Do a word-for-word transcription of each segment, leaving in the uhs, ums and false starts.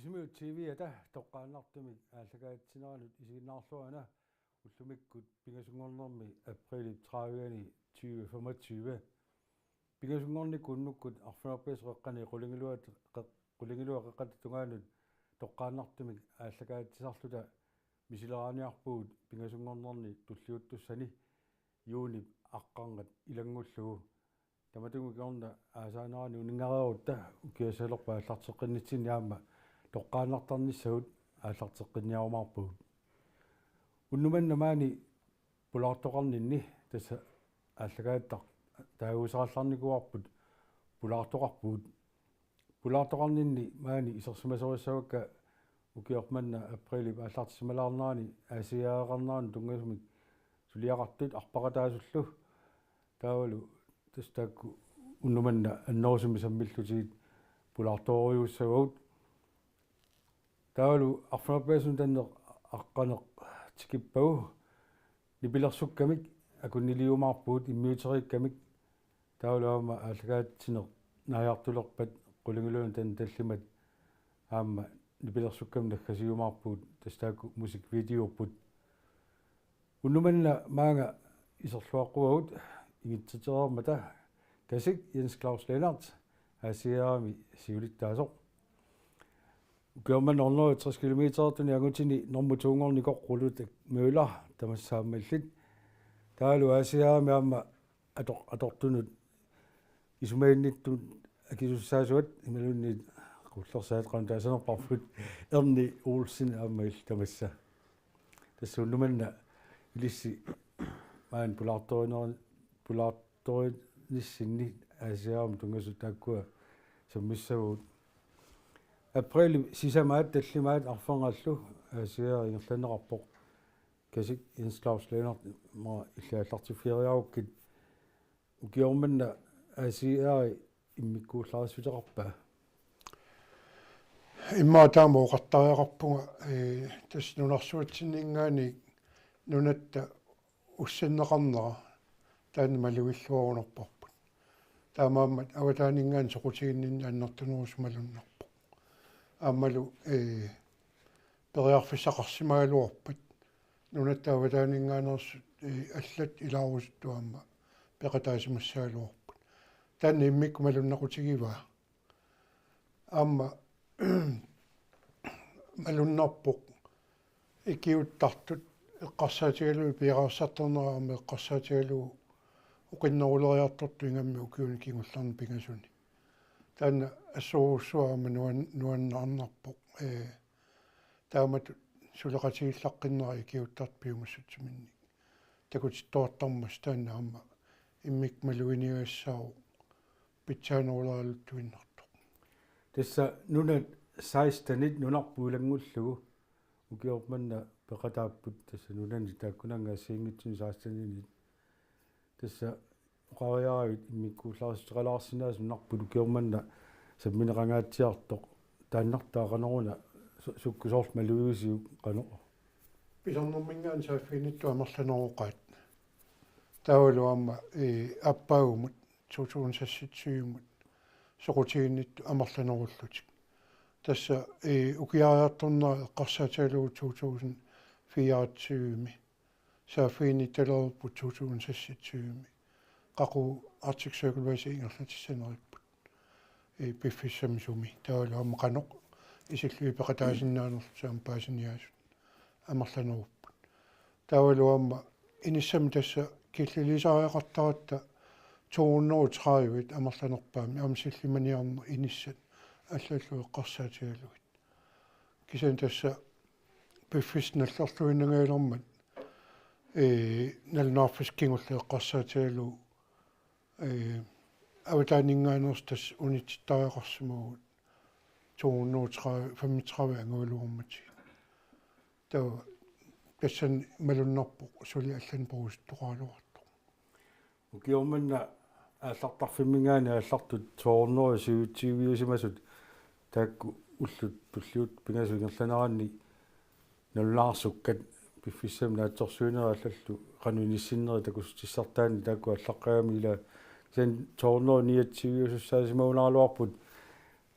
Sisimiut T V-ata toqqaannartumik aallakaatitsineranut isiginnaarluarina ullumikkut pingasunngornermi aprilip tredive tyve femogtyve. Pingasunngornikkut unnukkut arfineq-pingasut qeqqani qulingiluat-, qeq-, qulingiluat qeqqata tungaanut toqqaannartumik aallakaatitsisarluta misileraaniarpugut pingasunngornerni tulliuttussani juunip aqqarngat ilanngullugu. Tamatumuuna aasaanerani uninngareerutta ukiassalerput aallarteqqinnitsinni aamma toqqaannartarnissagut aallarteqqinniarumaarpagut. Unnuk manna maani pulaartoqarninni, tassa aallakaatitaq taaguuserallarnikuuarput, pulaartoqarpugut. Pulaartoqarninni maani isersimasorissavakka ukioq manna aprilip aallartissimalaarnerani A C R-eqarneranut tunngasumik suliaqartut arpaqataasullu. Taavalu tassa taakku unnuk manna annerusumik sammillutigit pulaartorujussuussavagut. Taavalu arfineq-pingasunut tanneq aqqaneq tikippagu nipilersukkamik akunniliumaarpugut immiuteriikkamik. Taavalu aamma aallakaatitsineq naajartulerpat qulingiluanut tanneq tallimat aamma nipilersukkamik naggasiumaarpugut, tassa taakku musikvideorput. Unnuk manna maanga iserluaqquagut ingitsitereermata Kasik Jens Claus Lennert, A C R-imi siulittaasoq. Ukioq manna hundrede og tres kilometertuni angutini normu to-nngornikoq Rulutak Møller tamassaammallit. Taavalu A C R-imi aamma ator-, atortunut isumaginnittut akisussaasuat imaluunniit qullersaat qanoq taassanerparput Erni Olsen aamma illit tamassa. Tassa unnuk manna ilissi maani pulaartorinerin-, pulaartorinissinni A C R-imut tunngasut taakkua sammissavagut. Aprilip sisamaat tallimaat arferngallu A C R ingerlanneqarpoq. Kasik Jens Claus Lennert, ma illit aallartiffigiuarukkit. Ukioq manna A C R immikkuullarissutissaqarpa? Immaqa taama oqartariaqarpunga, ee, tassa nunarsuatsinninngaanniit nunatta ussanneqarnera taanna malugilluarunarparput. Taamaammat avataaninngaanniit soqutiginninneq annertunerusumik malunnarpoq. Aammalu, ee, periarfissaqarsimagaluarpat nunatta avataaninngaanneersut, ee, allat ilaarusuttut aamma peqataasimassagaluarput. Taanna immikkut malunnaqutigivaa. Aamma malunnarpoq ikiuuttartut eqqarsaatigalugit piareersartarnerat aamma eqqarsaatigalugu oqinneruleriartortut ingammik ukiuni kingullerni pingasuni. Taanna assorujussuaq aamma nuan-, nuannaarnarpoq, ee, taamatut suleqatigiillaqqinnerat ikiuuttartut piumassutsiminnik takutittuartarmata, taanna aamma immikkut maluginiagassaavoq pitsaanerulerialuttuinnartoq. Tassa nunat sekstenit nunarput ilanngullugu ukioq manna peqataapput, tassa nunani taakkunannga assigiinngitsunik seksteninit. Tassa oqariaravit immikkuullarissutissaqalaarsinnaasut nunarput ukioq manna sammineqangaatsiartoq, taannartaa qanoruna su-, sukkut soorlu malugisiuk, qanoq? Pisarnerminngaanniit saaffiginnittut amerlaneroqaat. Taavalu aamma, ee, aappaagumut to tusind seksogtyvemut soqutiginnittut amerlanerullutik. Tassa, ee, ukiariartornera eqqarsaatigalugu to tusind fireogtyvemi saaffiginnittalereerput to tusind seksogtyvemi. Qaqugu Arctic Circle Race ingerlatissaneripput, ee, piffissami sumi. Taavalu aamma qanoq isillugit peqataasinnaanerlutik aamma paasiniaasut amerlanerupput. Taavalu aamma inissami tassa killiliisariaqartaratta to hundrede og tredive amerlanerpaamik aamma sillimaniarneq inissat allallu eqqarsaatigalugit. Kisianni tassa piffissaq nallerluinnangajalermat, ee, nalunaarfissaq kingulleq eqqarsaatigalugu, ee, avataaninngaanneersut tassa unitsittariaqarsimavugut to hundrede og tredive, femogtredive angugaluarmata. Taava tassani malunnarpoq suli allanik puiguttoqaraluartoq. Ukioq manna aallartarfimminngaanniit aallartut to hundrede syvogtyveusimasut taakku ullut tulliuttut pingasut ingerlaneranni nalunaarsukkat piffissami naatsorsuinerit allallu qanoq inissinneri takussutissartaanni taakku aallaqqaammut ila, kisianni to hundrede niogtyveusussaasimagunaraluarput.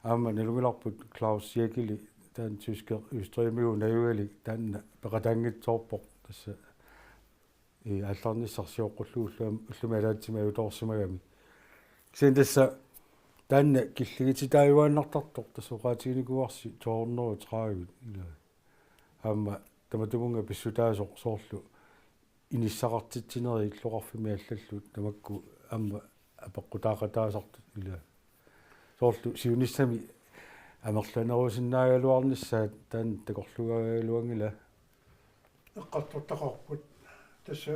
Aamma nalunngilarput Claus Jäkeli taanna tyske Østrigimigut najugalik taanna peqataanngitsoorpoq tassa, ii, aallarnissaq sioqqullugu ullumi, ullumi ataatsimik ajutoorsimagami. Kisianni tassa taanna killigititaajuaannartartoq tassa oqaatiginikuuarsi to hundrede og tredive ilaa. Aamma tamatumunnga pissutaasoq soorlu inissaqartitsinerit illoqarfimmi allallu tamakku aamma apeqqutaaqataasartut ilaa. Soorlu siunissami amerlanerusinnaagaluarnissaat taanna takorluugaluanngilaq. Eqqartortaqarput. Tassa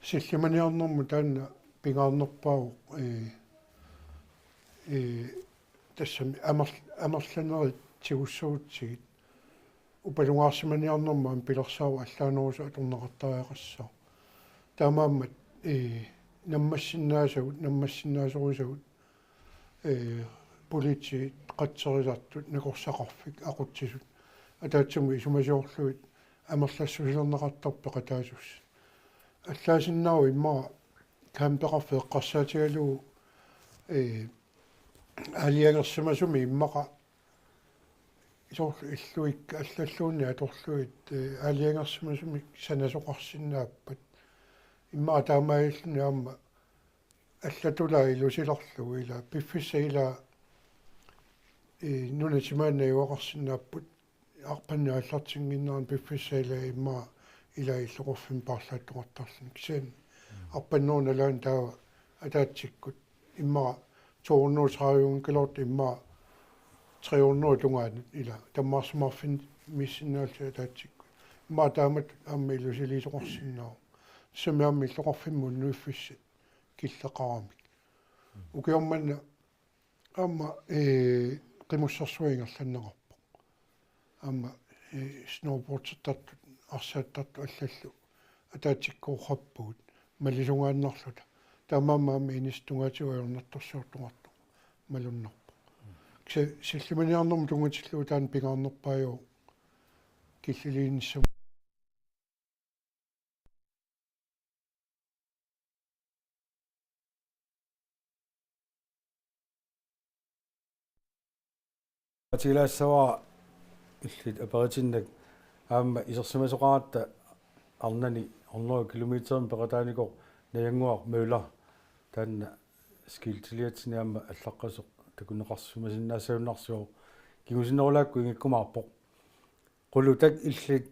sillimaniarnermut taanna pingaarnerpaavoq, ee, ee, tassami amer-, amerlanerit tigussagutsigu. Upalungaarsimaniarnermut aamma pilersaarut allaanerusut atorneqartariaqassaaq. Taamaammat, ee, nammassinnaasagut, nammassinnaasorusagut, ee, politiit, qatserisartut, nakorsaqarfik, aqutsisut. Ataatsimut isumasiorlugit amerlassusilerneqartarpoq peqataasussat. Allaasinnaavoq immaqa campeqarfik eqqarsaatigalugu, ee, aalajangersimasumik immaqa soorlu illuikka allalluunniit atorlugit, ee, aalajangersimasumik sanasoqarsinnaappat. Immaqa taamaalilluni aamma allatulaa ilusilerlugu ilaa piffissap ilaa, ee, nunat timaat najugaqarsinnaapput arpanneq aallartinnginnerani piffissap ilaa immaqa ilaa illoqarfimmi paarlaattoqartarluni. Kisianni arpannerup nalaani taava ataatsikkut immaqa to hundrede tredive kilometer immaqa tre hundrede tungaanut ilaa tammaarsimaarfimmiissinnaallutik ataatsikkut. Immaqa taamatut aamma ilusiliisoqarsinnaavoq. Tassami aamma illoqarfimmi unnuiffissat killeqaramik. Ukioq manna aamma, ee, qimussersuaq ingerlanneqarpoq. Aamma, ee, snowboardertartut, arsaattartut allallu ataatsikkoorpugut malisungaannarluta. Taamaammat aamma inissat tungaatigut ajornartorsiortoqartoq malunnarpoq. Kisianni sillimaniarnermut tunngatillugu taanna pingaarnerpaajuvoq killiliinissamut. Atigilaassavara illit aperitinnak aamma isersimasoqaratta arnani hundrede kilometerimik peqataanikoq Najannguaq Møller taanna skiltiliatsinni aamma allaqqasoq takuneqarsimasinnaassagunarsivoq kingusinnerulaakku ingikkumaarpoq. Qulutak illit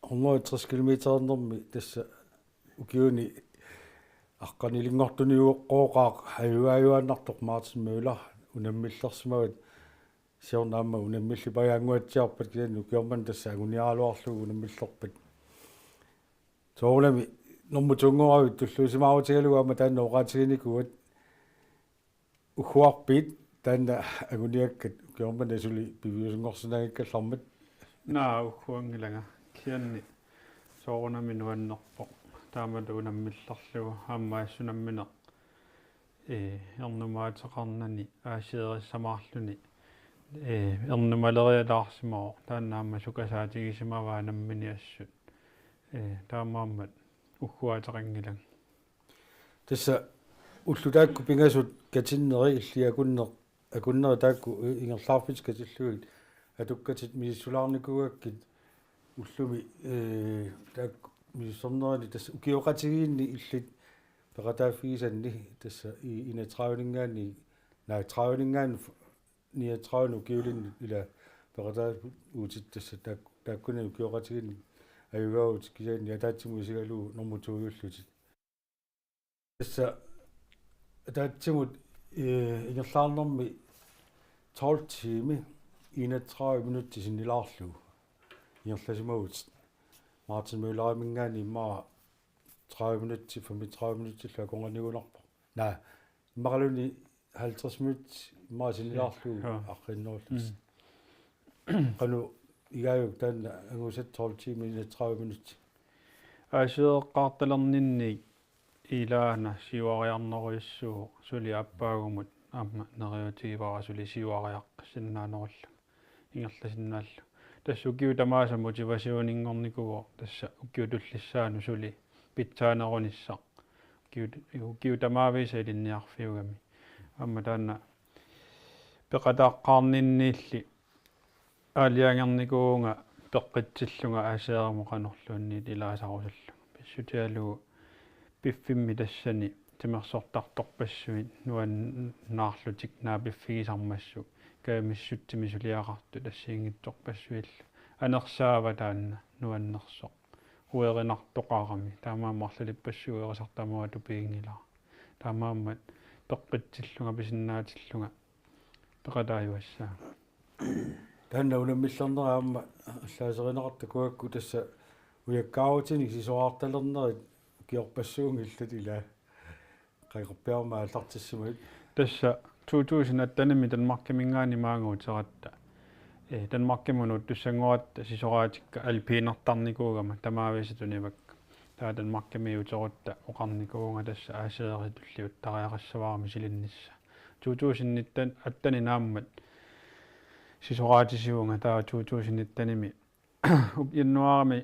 hundrede og tres kilometerinermi tassa ukiuni aqqanilinngortuniueqqooqaaq ajugaajuaannartoq Martin Møller unammillersimavat siorna aamma unammillippajaannguatsiarpat kisianni ukioq manna tassa anguniaraluarlugu unammillerpat. Soorunami normu to-nngooravit tulluusimaarutigalugu aamma taanna oqaatiginikuuat Ugguarpit taanna anguniakkat ukioq manna suli piviusunngorsinnaanngikkallarmat? Naa, ugguanngilanga. Kisianni soorunami nuannerpoq. Taamatut unammillerlugu aamma assut nammineq, ee, ernumaateqarnani aasiirisamaarluni, ee, ernumalerialaarsimavoq. Taanna aamma sukasaatigisimavaa nammineq assut. Ee, taamaammat ugguaateqanngilanga. Tassa ullut taakku pingasut katinneri illit akunneq, akunneri taakku i-, ingerlaarfitit katillugit atukkatit misissulaarnikuugakkit ullumi, ee, taakku misissornerani tassa ukioqatigiinni illit peqataaffigisanni tassa i-, enogtredive-ninngaanniit, naa, tredive-ninngaanniit niogtredive ukiulinnut ila peqataavutit tassa taak-, taakkunani ukioqatigiinni ajugaavutit kisianni ataatsimut isigalugu normu to-jullutit. Tassa ataatsimut, ee, ingerlaarnermi tolv tiimi enogtredive minutsit sinnilaarlugu ingerlasimavutit. Martin Mølleriminngaanniit immaqa tredive minutsit, femogtredive minutsillu akornannigunarpoq. Naa, immaqaluunniit halvtreds minutsit immaqa sinnilaarlugu. Joo. Arriinnerullutik. Mm. Qanoq igaajuk taanna angusat tolv tiimi enogtredive minutsit? Aasireqqaartalerninni ilaana siuariarnerujussuuvoq suli aappaagumut aamma neriuutigivara suli siuariaqqissinnaanerullunga ingerlasinnaallugu. Tassa ukiut tamaasa motivationinngornikuuvoq tassa ukiut tullissaannut suli pitsaanerunissaq. Ukiut, ukiut tamaavisa ilinniarfiugami. Aamma taanna peqataaqqaarninniilli aalajangernikuuvunga peqqitsillunga A C R-imut qanorluunniit ilaasarusullunga. Pissutigalugu piffimmi tassani timersortartorpassuit nuannaarlutik naapiffigisarmassuk kajumissutsimi suliaqartut assigiinngitsorpassuillu. Anersaava taanna nuannersoq. Uerinartoqarami. Taamaammat arlalippassuit uerisartut tamaasa tupiginngilara. Taamaammat peqqitsillunga pisinnaatillunga peqataajuassaanga. Taanna unammillernera aamma allaaserineqartoq takuakku tassa ujakkaarutinik sisorartalernerit ukiorpassuunngillat ilaa. Qaqorpiarma aallartissimavit. Tassa to tusind attenimi Danmarkiminngaanniit maanga uteratta. Ee, Danmarkimut nuuttussanngoratta sisoraatikka alpinertarnikuugama tamaavisa tunivakka. Taava Danmarkimi uterutta oqarnikuuvunga tassa A C R-i tulliuttariaqassavara misilinnissaa. To tusind nitten attenimi naammat sisoraatisivunga taava to tusind nittenimi Up-, januaarimi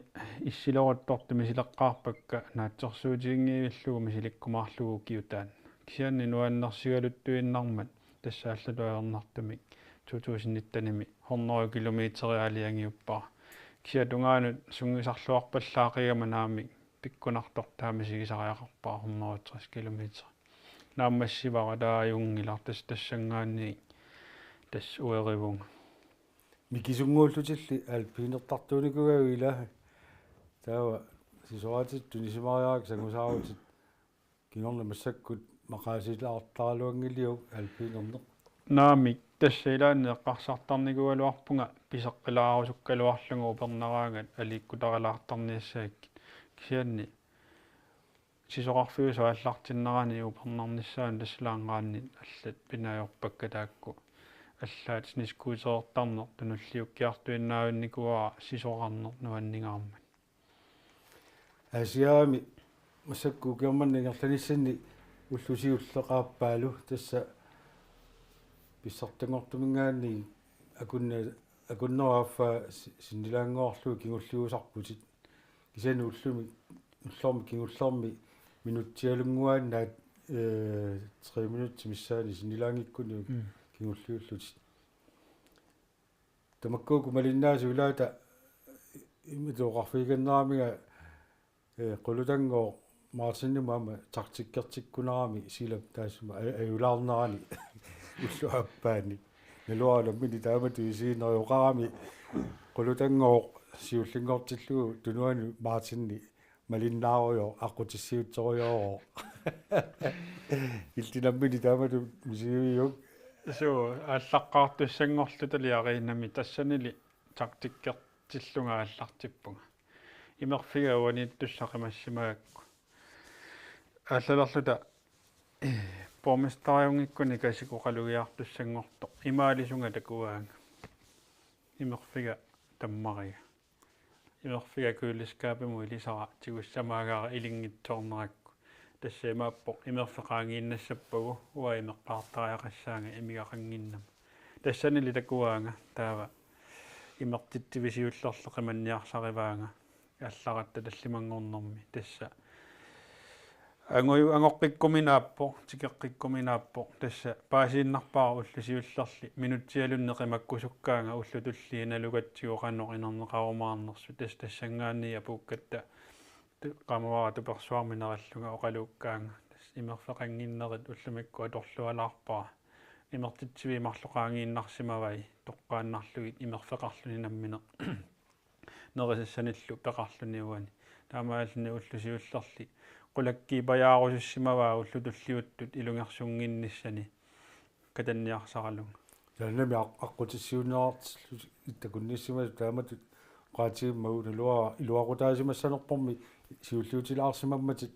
issileruttortut misileqqaarpakka naatsorsuutiginngivillugu misilikkumaarlugu ukiutaan. Kisianni nuannersigaluttuinnarmat tassa allatut ajornartumik to tusind nittenimi hundrede kilometer aalajangiuppara. Kisianni tungaanut sunngisarluarpallaaqigama naamik pikkunartortaa misigisariaqarpara hundrede tres kilometer. Naammassivara taava ajunngilaq tassa tassanngaanniit tassa uerivunga. Mikisunnguullutilli alpinertartuunikuugavit ilaa. Taava sisoraatitit tunisimariarakku sangusaarutit kingorna massakkut maqaasilaartaraluanngiliuk alpinerneq. Naamik tassa ilaanni eqqarsartarnikuugaluarpunga piseqqilaarusukkaluarlunga upernaraangat aliikkutaralaartarniassagakkit. Kisianni sisorarfiusut aallartinnerani upernarnissaanut tassa ilaanni allat pinaajorpakka taakku. Allaat snescooterertarneq tunulliukkiartuinnaavinnikuuara sisorarneq nuanningaarmat. Aasiaami massakkut ukioq manna ingerlanissanni ulloq siulleq aappaalu tassa pissartanngortuminngaanniit akunne-, akunnerup affaa si-, sinnilaannguarlugu kingulliusarputit. Kisianni ullumi, ullormi kingullermi minutsialunnguaannaat, ee, tre minutsit missaanni sinnilaanngikkunik Mm. kingulliullutit. Tamakkuuku malinnaasut ilaata imatut oqarfigikanneramiga, ee, Qulutangooq Martinimut aamma taktikkertikkunarami silap taassuma a-, ajulaarnerani ulloq aappaanni. Naluara nammineq taamatut isiginneq oqarami Qulutangooq siullinngortillugu tunuani Martini malinnaarujooq aqqutissiuutsorujoorooq. Illit nammineq taamatut misigiviuk? Suu, aallaqqaartussanngorluta liariinnami tassanili taktikkertillunga aallartippunga. Imerfiga uaniittussaq qimassimagakku. Aallalerluta, eh, borgmesteriunngikkuni kasik oqalugiartussanngortoq. Imaalisunga takuaanga. Imerfiga tammariga. Imerfiga køleskabimut ilisara tigussamaagara ilinngitsoornerakku. Tassa imaappoq imerfeq qaangiinnassappagu uanga imerpaartariaqassaanga imigaqannginnama. Tassanili takuaanga taava imertitsivik siullerli qimanniarsarivaanga allaratta tallimanngornermi tassa. Anguju-, angoqqikkuminaappoq, tikeqqikkuminaappoq, tassa paasiinnarpara ulloq siullerli, minutsialunnit qimakkusukkaanga ullut tulliit nalugatsigu qanoq inerneqarumaarnersut, tassa tassanngaanniit apuukkatta tu-, qamavara tupersuarmi nerillunga oqaluukkaanga, tassa imerfeqannginnerit ullumikkut atorlualaarpara, imertitsivik marluk qaangiinnarsimavai, toqqaannarlugit imerfeqarluni nammineq. Nerisassanillu peqarluni uani. Taamaalilluni ulloq siullerli qulakkiipajaarusussimavaa ullut tulliuttut ilungersunnginnissani katanniarsaralunga. Taannami aq-, aqqutissiuunneqartillusi takunnissimasut taamatut oqaatigimmagu naluara iluaqutaasimassanerpormi siulliutilaarsimammatit.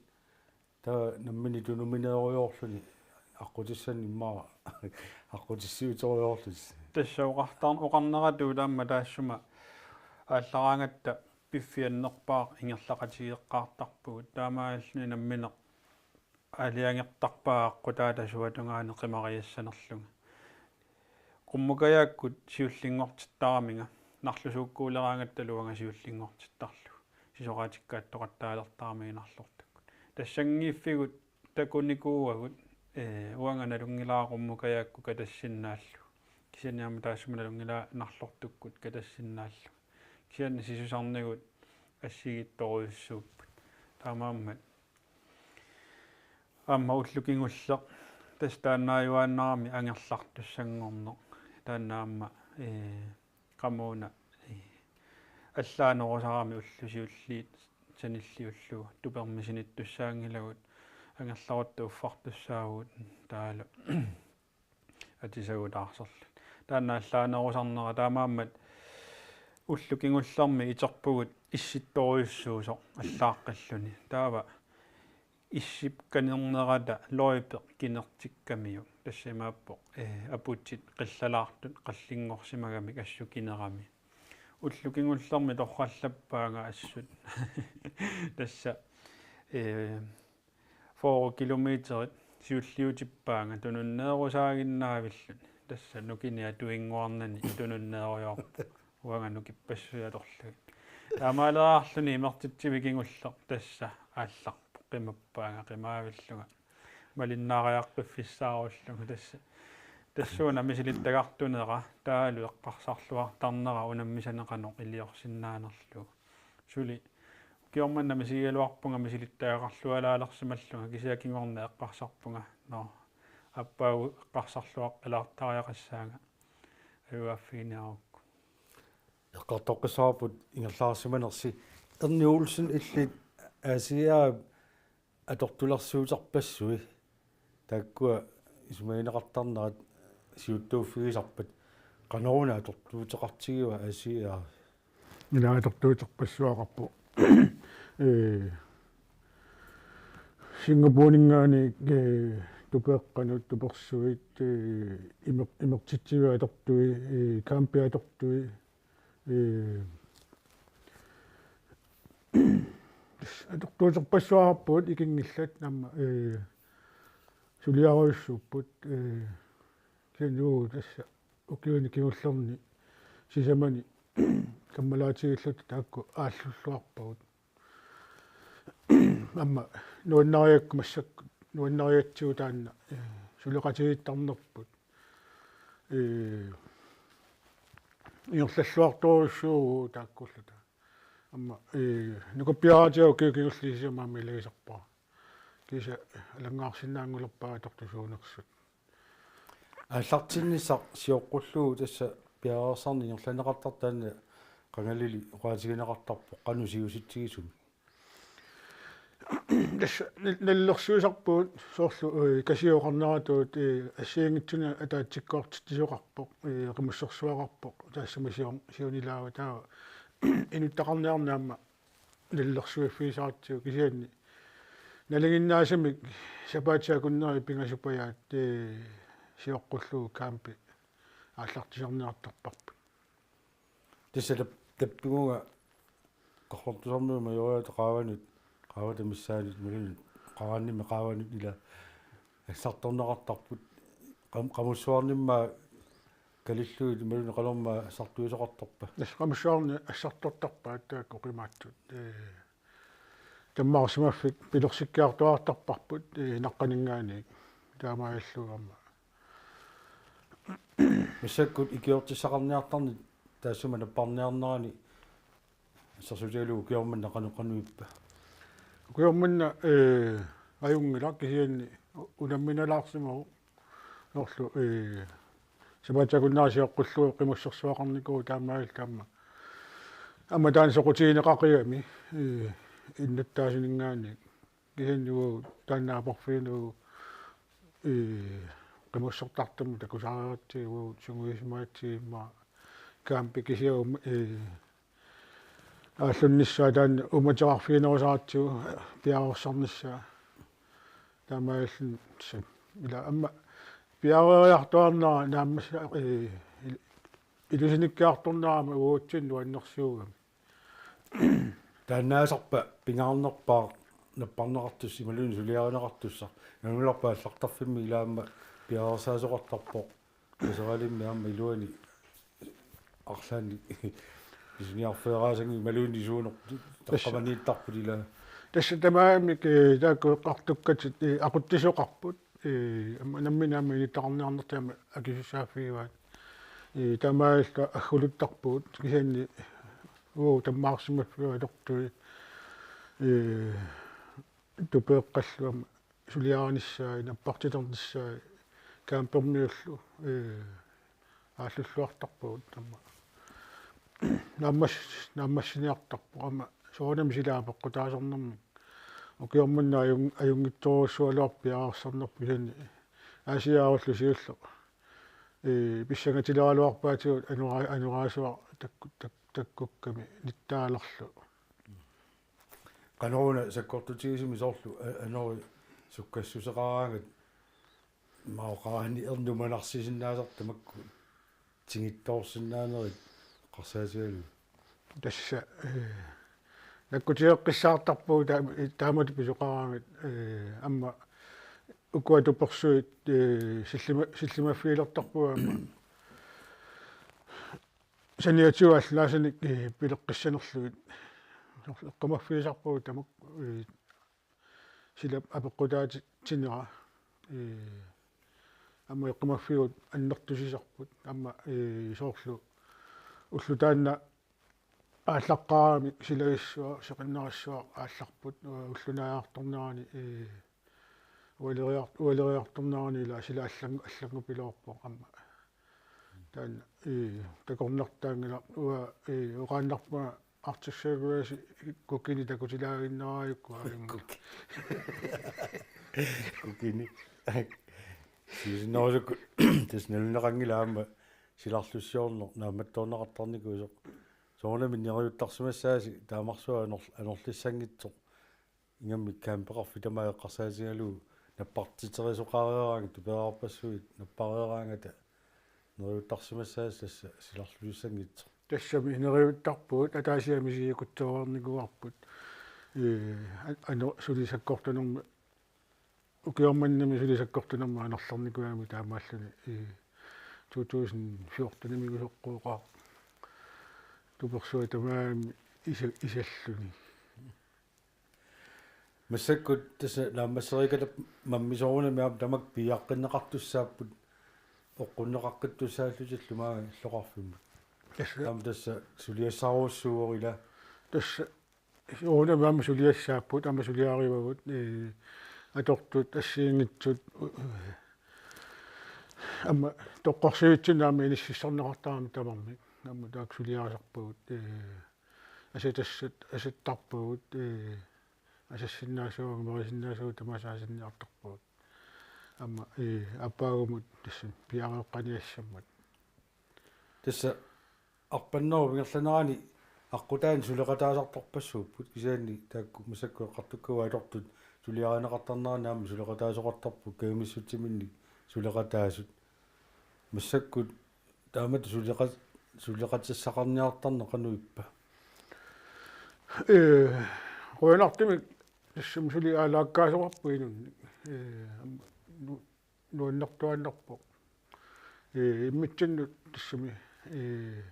Taava nammineq tunumineerujoorluni aqqutissannik immaqa aqqutissiuterujoorlusi. Tassa oqartar-, oqarneratut aamma taassuma aallaraangatta piffiannerpaaq ingerlaqatigeeqqaartarpugut. Taamaalilluni nammineq aalajangertarpaa aqqutaata suatungaani qimariassanerlunga. Qummukajaakkut siullinngortittaraminga, narlusuukkuuleraangattalu uanga siullinngortittarlugu. Sisoraatikka attoqattaalertaramigit narlortakkut. Tassanngiiffigut takunikuuagut, ee, uanga nalunngilara Qummukajaakkut katassinnaallugu. Kisianni aamma taassuma nalunngilara nalortukkut katassinnaallunga. Kisianni sisusarnigut assigiittorujussuupput. Taamaammat aamma ullut kingulleq tassa taannaajuaannarami angerlartussanngorneq. Taanna aamma, ee, qamuuna, ee, allaanerusarami ullut siulliit sanilliullugu tupermisinittussaanngilagut angerlarutta uffartussaavugut taavalu atisagutaarserluni. Taanna allaanerusarnera taamaammat ullut kingullermi iterpugut issittorujussuusoq allaaqqilluni. Taava issip kanernerata løjpe kinertikkamiuk. Tassa imaappoq, ee, aputit qillalaartut qallinngorsimagamik assut kinerami. Ullut kingullermi torrallappaanga assut. Tassa, ee, fyrre kilometerit siulliutippaanga tununneerusaaginnaavilluni. Tassa nukinnik atuinnguarnani tununneerujoorpoq. Uanga nukippassuit atorlugit. Taamaaleriarluni imertitsivik kingulleq tassa aallarpoq qimappaanga qimaavillunga. Malinnaariaqqiffissaarullunga tassa. Tassuuna misilittagartunera taavalu eqqarsarluartarnera unammisani qanoq iliorsinnaanerlugu. Suli ukioq manna misigigaluarpunga misilittagaqarlualaalersimallunga kisianni kingorna eqqarsarpunga. Nå. Aappaagu eqqarsarluaqqalaartariaqassaanga. Ajugaaffigineqarukku. Eqqartoqqissavarput ingerlaarsimanersi. Erni Olsen illit A C A atortulersuuterpassui. Taakkua isumagineqartarnerat siuttuuffigisarpat. Qanoruna atortuuteqartigiva A C A? Ila atortuuterpassuaqarpoq. Ee, Singapore-minngaanniit, ee, tupeqqanut, tupersuit, ee, imer-, imertitsiviit atortui, ee, campi atortui, ee, atortuuterpassuaqarpugut ikinngillat aamma, ee, suliarujussuupput, ee, kisianni tassa ukiuni kingullerni sisamani kammalaatigilluta taakku aallulluarpagut. Aamma nuannariakku massakkut nuannarigatsigu taanna, ee, suleqatigiittarnerput. Ee, ingerlalluartorujussuuvugut taakkuulluta. Aamma, ee, nukappiaraatiga ukiut kingulliit sisamat aamma ilagisarpara. Kiisa alanngaarsinnaanngulerpara atortusuunersut. Aallartinnissaq sioqqullugu tassa piareersarneq ingerlanneqartartoq taanna qangalili oqaatigineqartarpoq qanoq siusitsigisumik. Tassa nal-, nalilersuisarpugut soorlu, ee, Kasiup oqarneratut, ee, assigiinngitsunik ataatsikkoortitsisoqarpoq, ee, qimussersuaqarpoq, taassuma sior-, siunilaavat taava inuttaqarniarneq aamma nalilersuiffigisaratsigu kisianni nalinginnaasumik sapaatip akunneri pingasupajaat, ee, sioqqullugu campi aallartisarniartarparput. Tassa tap-, tappigunga Qaqortoq Tusarnut Majoriata qaavanut, qaavata missaanut, imaluunniit qaranimmi qaavanut ila assartorneqartarput, qam-, qamussuarnimmaa kalillugit imaluunniit qanormaa assartuisoqartarpa? Tassa qamussuarni assartortarpaat taakku qimaattut. Ee, tammaarsimaffik pilersikkiartuaartarparput, ee, naqqaninngaanniit. Taamaalillugu aamma. Massakkut ikiortissaqarniartarneq taassuma napparniarnerani assersuutigalugu ukioq manna qanoq qanoq ippa? Ukioq manna, ee, ajunngilaq kisianni unamminalaarsimavoq. Soorlu, ee, sapaatip akunnera sioqqullugu qimussersuaqarnikuuvoq taamaalilluta aamma. Aamma taanna soqutigineqaqigami, ee, innuttaasuninngaanniit. Kisianni uagut taanna aporfiuneruvoq, ee, qimussertartumik takusariaqartigu uagut sungiusimagatsigit immaqa campi kisiat, ee, aallunnissaa taanna uummateqarfiginerusaratsigu piareersarnissaa. Taamaalilluni tassa ila aamma piareeriartuaarnera naammassisarput, ee, il-, ilusinikkiartornera aamma uagutsinnut nuannersuugami. Taannaasarpa pingaarnerpaaq napparneqartussaq imaluunniit suliarineqartussaq? Nalungulerpa aallartarfimmi ila aamma piareersaasoqartarpoq Taseralimmi aamma iluani arlaannik pisiniarfeeraasanngilaq imaluunniit suuneq taqqamaniittarput ila. Tassa tamarmik, ee, taakku eqqartukkatit, ee, aqutsisoqarput, ee, aamma nammineq aamma inuttaqarniarnertik aamma akisussaaffigivaat. Ee, taamaalilluta agguluttarpugut kisianni uagut tammaarsimaffiup atortui, ee, tupeeqqallu aamma suliarinissaat, nappartiternissaat, campermiullu, ee, aallulluartarpagut aamma. Naammas-, naammassiniartarpoq aamma soorunami sila apeqqutaasarnermik. Ukioq manna ajun-, ajunngitsorujussuugaluarpoq piareersarnerput kisianni Aasiaarullu siulleq. Ee, pissangatileraluarpaatigut anora-, anoraasoq takku-, tak-, takkukkami nittaalerlu. Qanoruna sakkortutigisumik soorlu a-, anori sukkassuseqaraangat maoqarani ernumanarsisinnaasartut makku tigittoorsinnaanerit eqqarsaatigalugu. Tassa, ee, nakkutigeqqissaartarpugut taa-, taamatut pisoqaraangat, ee, aamma ukua tupersuit, ee, sillima-, sillimaffigilertarpugut aamma. Saniatigut allaasanik, ee, pileqqissanerlugit. Soorlu eqqumaffigisarpagut tamakku, ee, silap apeqqutaatinera, ee, aamma eqqumaffigut annertusisarput, aamma, ee, soorlu ulloq taanna aallaqqaaramik silagissuaq, seqinnarissuaq aallarput, ee, ulloq naajartornerani, ee, ualeriar-, ualeriartornerani ila sila allangu-, allanngupiloorpoq aamma. Taanna, ee, takornartaanngilaq, uanga, ee, oqaannarpunga Arctic Circle Race kukini takutilaaginnaraajukkut aajummi. Kuki-, kukini. Siusinnerusukkut tassa nalunaqanngilaq aamma silarlussiorneq naammattoorneqartarnikuusoq. Soorunami neriuttarsimassaasi taamarsuaq anor-, anorlissanngitsoq. Ingammik campeqarfik tamaat eqqarsaatigalugu nappartiterisoqareeraangat tupereerpassuit nappareeraangata neriuttarsimassaasi tassa silarlutissanngitsoq. Tassami neriuttarpugut ataasiamik siikutsoornikuuarput. Ee, a-, ano suli sakkortunermi ukioq mannami suli sakkortunermi anorlernikuugami taamaalluni, ee, to tusind fjortenimiisoqqooqaaq. Tupersuit tamaasa isa-, isalluni. Massakkut tassa naammassereerikata mammisoorunami aamma tamakku piiaqqinneqartussaapput eqqunneqaqqittussaallutillu maanga illoqarfimmut. Tassa. Aamma tassa suliassaarujussuuvoq ila. Tassa soorunami aamma suliassaapput, aamma suliarivagut, ee, atortut assigiinngitsut, u-, aamma toqqorsivitsinnut aamma inississorneqartarami tamarmik. Aamma taakku suliarisarpagut, ee, asatassat asattarpagut, ee, asassinnaassuugut, merisinnaassuugut tamaasa asanniartarpagut. Aamma, ee, aappaagumut tassani piareeqqaniassammat. Tassa arpannerup ingerlanerani aqqutaani suleqataasartarpassuupput kisianni taakku massakkut eqqartukkagut atortut suliarineqartarnerani aamma suleqataasoqartarput kajumissutsiminnik suleqataasut. Massakkut taamatut suleqa-, suleqatissaqarniartarneq qanoq ippa? Ee, qujanartumik tassami suli aalaakkaasoqarpoq inunnik. Ee, aamma nu-, nuannertuaannarpoq. Ee, immitsinnut tassami, ee,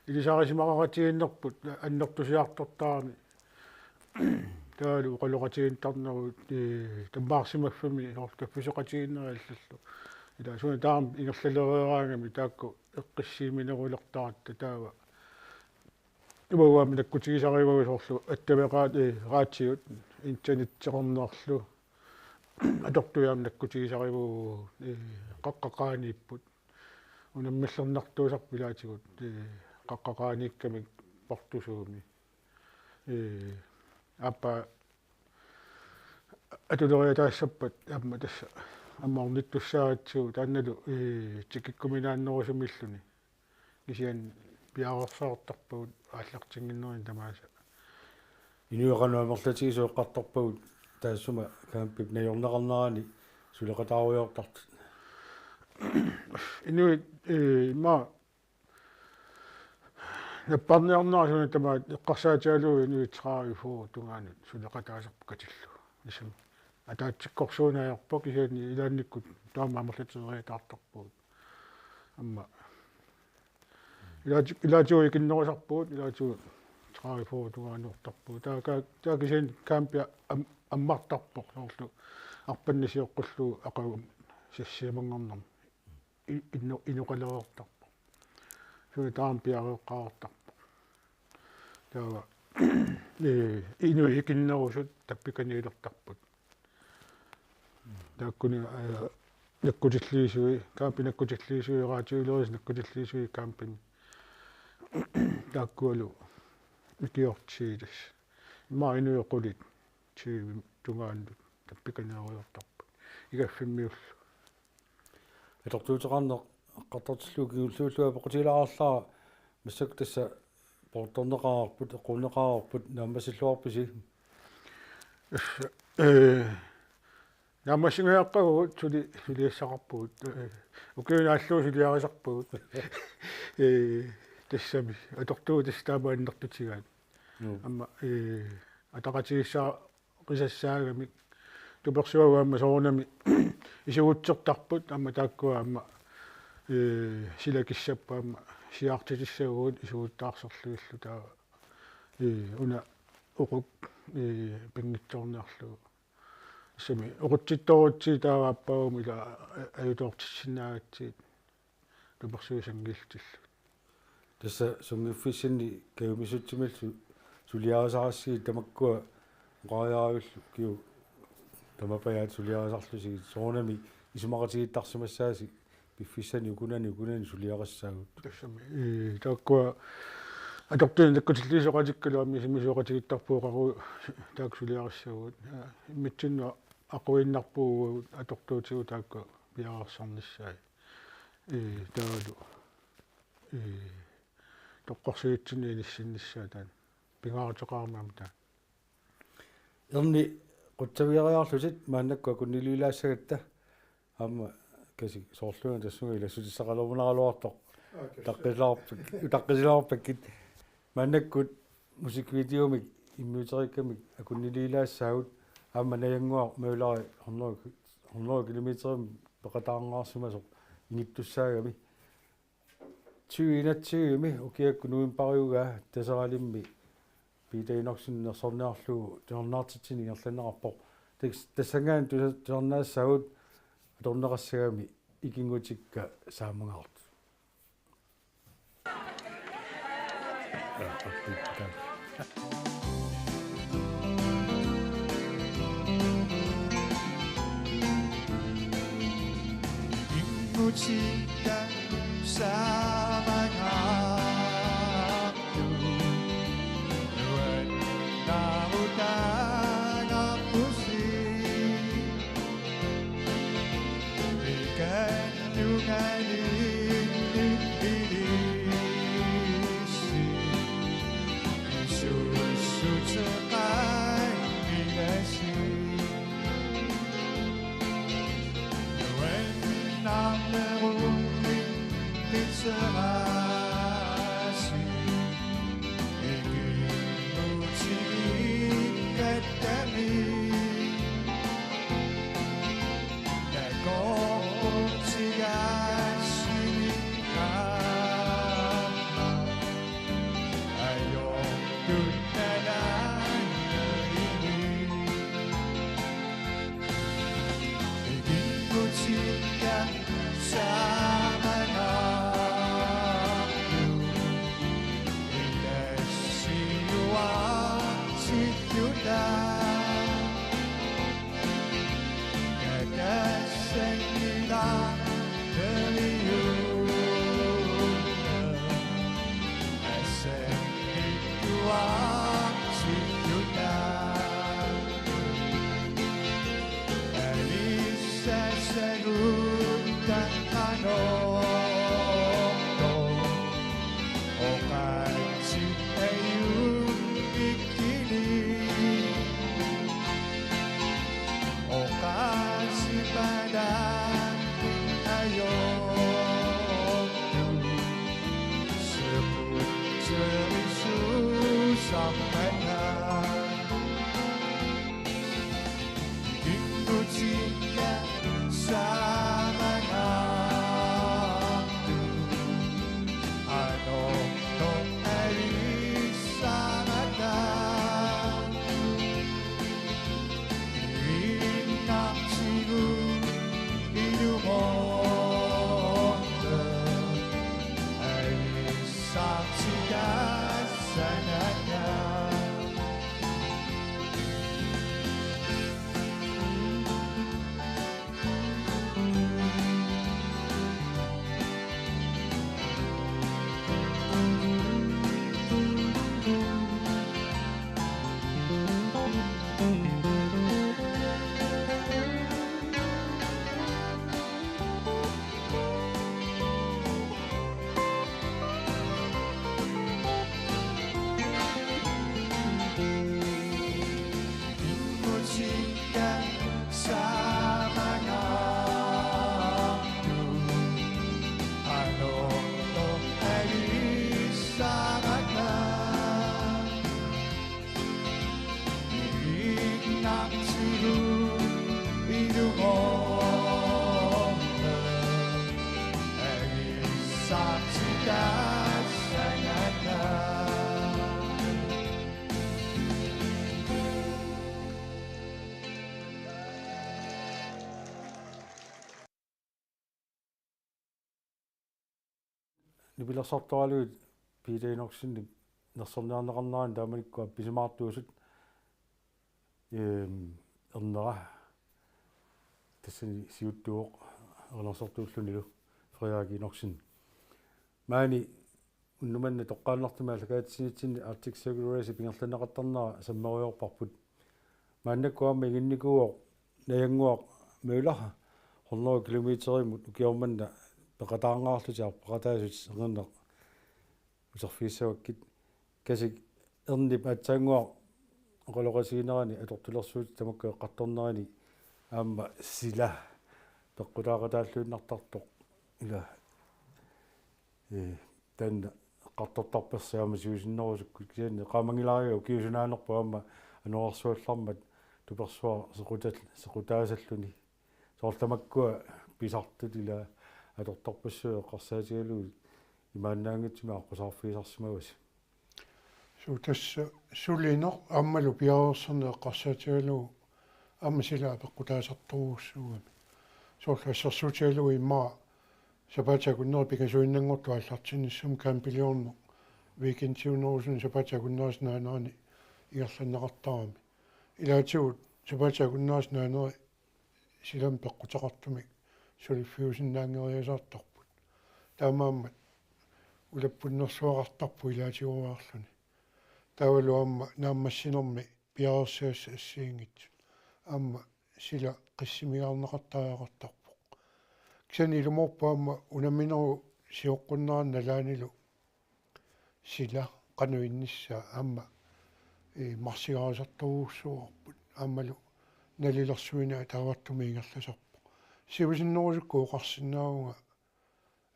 ilisarisimaqaqatigiinnerput annertusiartortarami. Taavalu oqaloqatigiittarneruvoq, ee, tammaarsimaffimmi soorlu kaffisoqatigiinnerit allallu. Ila suna taama ingerlalereeraangami taakku eqqissiiminerulertaratta taava. Uagut aamma nakkutigisarivagut soorlu attaveqaat, ee, raatiut, internetseqarnerlu. Atortut aamma nakkutigisarivagut, ee, qaqqaq qaaniipput. Unammillernartuusarput ilaatigut, ee, qaqqaq qaaniikkamik portusuumi. Ee, aappaa atuleriataassappat aamma tassa aamma ornittussaagatsigu taannalu, ee, tikikkuminaannerusumilluni. Kisianni piareersartarpagut aallartinnginnerini tamaasa. Inuit qanoq amerlatigisut eqqartorpagut taassuma campip najorneqarnerani suleqataarujoortartut? Inuit, ee, immaqa napparniarnerat suna tamaat eqqarsaatigalugu inuit tredive fyrre tungaanut suleqataasarput katillugu. Tassami ataatsikkorsuuneq ajorpoq kisianni ilaannikkut taama amerlateriataartarpagut. Aamma ilaati-, ilaatigut ikinnerusarpugut, ilaatigut tredive fyrre tungaannuartarpugut. Taava ka-, taava kisianni campi am-, ammartarpoq soorlu arpanneq sioqqullugu aqagu seks tiimanngornermi i-, inno-, inoqalereertarpoq. Taama piareeqqaartarpoq. Taava, ee, inuit ikinnerusut tappikaniilertarput. Taakkuni, ee, nakkutilliisui, kaampi nakkutilliisui, radiulerisut nakkutilliisui kaampimi. Taakkualu ikiortiilis. Immaqa inuit qulit tyve tungaannut tappikaneerulertarput. Igaffimmiullu. Atortuuteqarneq eqqartortillugu kingulliullugu apeqqutigilaarlara massakkut tassa poortorneqareerput, eqquneqareerput, naammassilluarpisi? Ee, naammassinngajaqqavugut suli suliassaqarpugut. Ee, ukiuni allugu suliarisarpugut. Ee, tassami atortugut tassa taama annertutigaat. Joo. Aamma, ee, ataqatigiissaa- qisassaagamik tupersuagut aamma soorunami isugutsertarput aamma taakkua aamma, ee, sila kissapput aamma siaartitissagugut isuguttaarserlugillu taava, ee, una oquk, ee, pinngitsoorniarlugu. Tassami oqutsittorutsigit taava aappaagu ila a-, ajutoortissinnaagatsigit tupersuisanngillutillu. Tassa sunngiffissanni kajumissutsiminillu suliarisarassigit tamakkua oqariaravillu ukiut tamapajaat suliarisarlusigit soorunami isumaqatigiittarsimassaasi piffissani ukunani ukunani suliarissaagut. Tassami, ee, taakkua atortunik nakkutilliisoqatikkalu aamma isumisuuqatigiittarpugut oqaruit taakku suliarissaagut. Ee, immitsinnut aquinnarpugut atortuutigut taakku piareersarnissaat. Ee, taavalu, ee, toqqorsiutsinni inissinnissaat taanna. Pingaaruteqarami aamma taanna. Erni qutsaviariarlutit maannakkut akunniliilaassagatta aamma kasi soorluuna tassunga ilassutissaqalerunaraluartoq. Aa, tassa. Utaqqisilaarpak-, utaqqisilaarpakkit. Maannakkut musikvideomik immiuteriikkamik akunniliilaassaagut aamma Najannguaq Møller hundrede, hundrede kilometerimik peqataangaarsimasoq ingittussaagami. Tyve enogtyve-mi ukiakkut novembariugaa Taseralimmi Peter Enoksen nersorniarlugu tusarnaartitsineq ingerlanneqarpoq. Tas-, tassanngaanniit tusa-, tusarnaassaagut atorneqassagami Ikinngutikka saammangaartut. Ikinngutikka saammangaartut nuannaarutaangaarpusi. Ikinngutikka Nipilersortoraluit Peter Enoksenip nersorniarneqarnerani taamanikkut appisimaartuusut, ehm, ernera tassani siuttuuvoq erinarsortuullunilu Frederik Enoksen. Maani unnuk manna toqqaannartumik aallakaatitsinissinni Arctic Circle Race-ip ingerlanneqartarnera sammerujoorparput. Maannakkut aamma inginnikuuvoq Najannguaq Møller hundrede kilometerimut ukioq manna peqataanngaarlutik arpaqataasut serngineq uterfigissavakkit. Kasik ernip aatsaannguaq oqaloqatiginerani atortulersuutit tamakku eqqartornerani aamma sila peqqutaaqataalluinnartartoq ila, ee, taanna eqqartortarpersi aamma siusinnerusukkut, kisianni eqqaamanngilara ukiut sunaanerput aamma anorersuallarmat tupersuaq sequtal-, sequtaasalluni. Soorlu tamakkua pisartut ila atortorpassuit eqqarsaatigalugit imaannaanngitsumik aqqusaarfigisarsimavasi. Suu, tassa sulineq aammalu piareersarneq eqqarsaatigalugu aamma sila peqqutaasartorujussuugami. Soorlu assersuutigalugu immaqa sapaatip akunneri pingasuinnanngortut aallartinnissamut campiliorneq weekendiunerusuni sapaatip akunnerisa naanerani ingerlanneqartarami. Ilaatigut sapaatip akunnerisa naaneri silami peqquteqartumik suliffiusinnaanngeriasaartarput. Taamaammat ulappunnersuaqartarpoq ilaatigooriarluni. Taavalu aamma naammassinermi piareersigassat assigiinngitsut aamma sila qissimigaarneqartariaqartarpoq. Kisianni ilumoorpoq aamma unamminerup sioqqunnerani nalaanilu sila qanoq innissaa aamma, ee, marsigaarisartorujussuuarput aammalu nalilersuineq ataavartumik ingerlasarpoq. Siusinnerusukkut oqarsinnaavunga,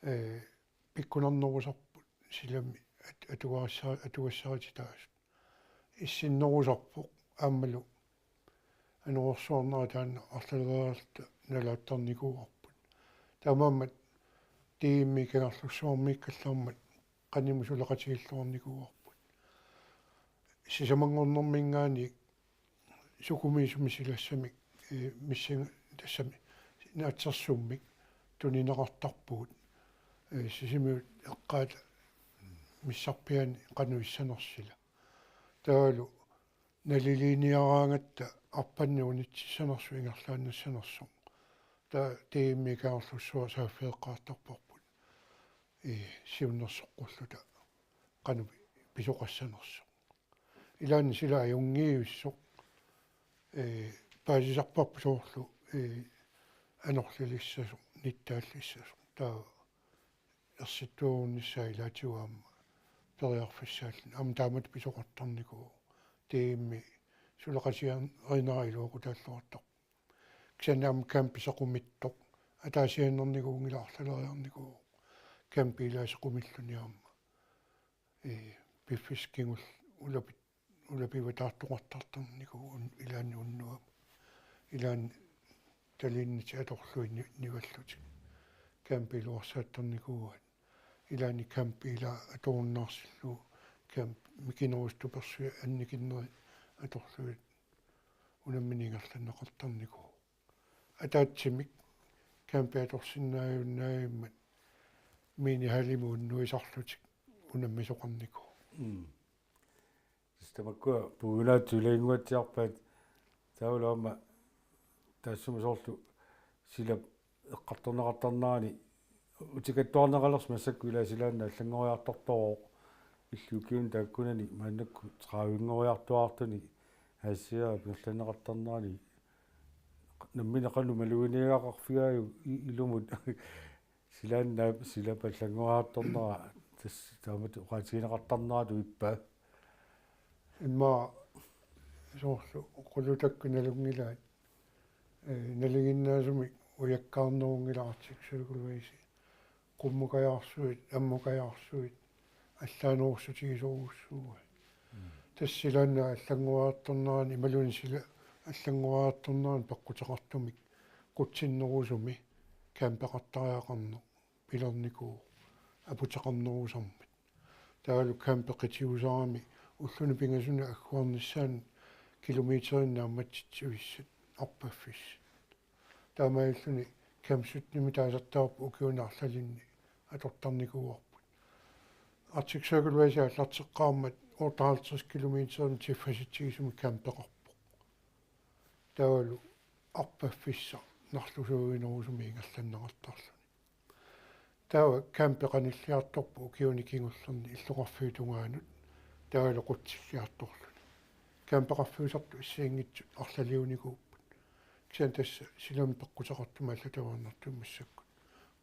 ee, pikkunarnerusarput silami at-, atugarissa-, atugassarititaasut. Issinnerusarpoq aammalu anorersuarnera taanna arlaleriarluta nalaattarnikuuarput. Taamaammat D M-i Kangerlussuarmiikkallarmat qanimut suleqatigilluarnikuuarput. Sisamanngornermiingaanniit sukumiisumik silassamik, ee, missinga-, tassami naatsorsuummik tunineqartarpugut, ee, Sisimiut eqqaata missarpiaani qanoq issanersut sila. Taavalu naliliiniaraangatta arpanneq unitsissanersoq ingerlaannassanersoq. Taava D M-i Kangerlussuaq saaffigeqqaartarparput, ee, siunnersoqqulluta qanoq pisoqassanersoq. Ilaanni sila ajunngivissoq, ee, paasisarparput soorlu, ee, anorlilissasoq, nittaallissasoq. Taava ersittuarunnissaa ilaatigut aamma periarfissaalluni. Aamma taamatut pisoqartarnikuuvoq. D M-i suleqatigiinnera iluaqutaalluartarpoq. Kisianni aamma campi sequmittoq ataasiaannarnikuunngilaq, arlaleriarnikuuvoq. Campi ilaa sequmilluni aamma, ee, piffissaq kingulleq ulapit-, ulapivataartoqartartarnikuuvoq un-, ilaanni unnuamut. Ilaanni taliinnatik atorlugit ni-, nivallutik campi iluarsaattarnikuuaat. Ilaanni campi ilaa atorunnaarsillugu camp mikinerusut tupersuit annikinnerit atorlugit unammineq ingerlanneqartarnikuuvoq. Ataatsimik campi atorsinnaajunnaavimmat minihallimut unnuisarlutik unammisoqarnikuuvoq. Mm. Tassa tamakkua puigunaatsut ilaginnguatsiarpaat taavalu aamma taassuma soorlu silap eqqartorneqartarnerani utikattuarneqalersoq massakkut ilaa silaanna allanngoriartortoq illuukiun taakkunani maannakkut tredivinngoriartuaartuni Aasiaat ingerlanneqartarnerani nammineq qanoq maluginiagaqarfigaajuk i-, ilumut silaannaap silap allanngoriartornera tassa taamatut oqaatigineqartarneratut ippa. Immaqa soorlu qulutakkut nalunngilaat, ee, nalinginnaasumik ujakkaarnerunngilaq Arctic Circle Race. Qummukajaarsuit, ammukajaarsuit, allaanerussutigisorujussuuaat. Mm. Tassa silaannaap allanngoriartornerani imaluunniit sila allanngoriartornerani peqquteqartumik qutsinnerusumi campeqartariaqarneq pilernikuuvoq aputeqarnerusarmat. Taavalu campi qitiusarami ulluni pingasuni agguarnissaanut kilometerinik naammatsitsivissat arpaffissat. Taamaalilluni campsitimi taasartagarput ukiuni arlalinni atortarnikuuarput. Arctic Circle Race aallarteqqaarmat otteoghalvtreds kilometerimik tiffasitsigisumik campeqarpoq. Taavalu arpaffissaq narlusuuginerusumik ingerlanneqartarluni. Taava campi qanilliartorpoq ukiuni kingullerni illoqarfiup tungaanut taavalu qutsilliartorluni. Campeqarfiusartut assigiinngitsut arlaliunikuupput. Kisianni tassa silami peqquteqartumik allatut ajornartumik massakkut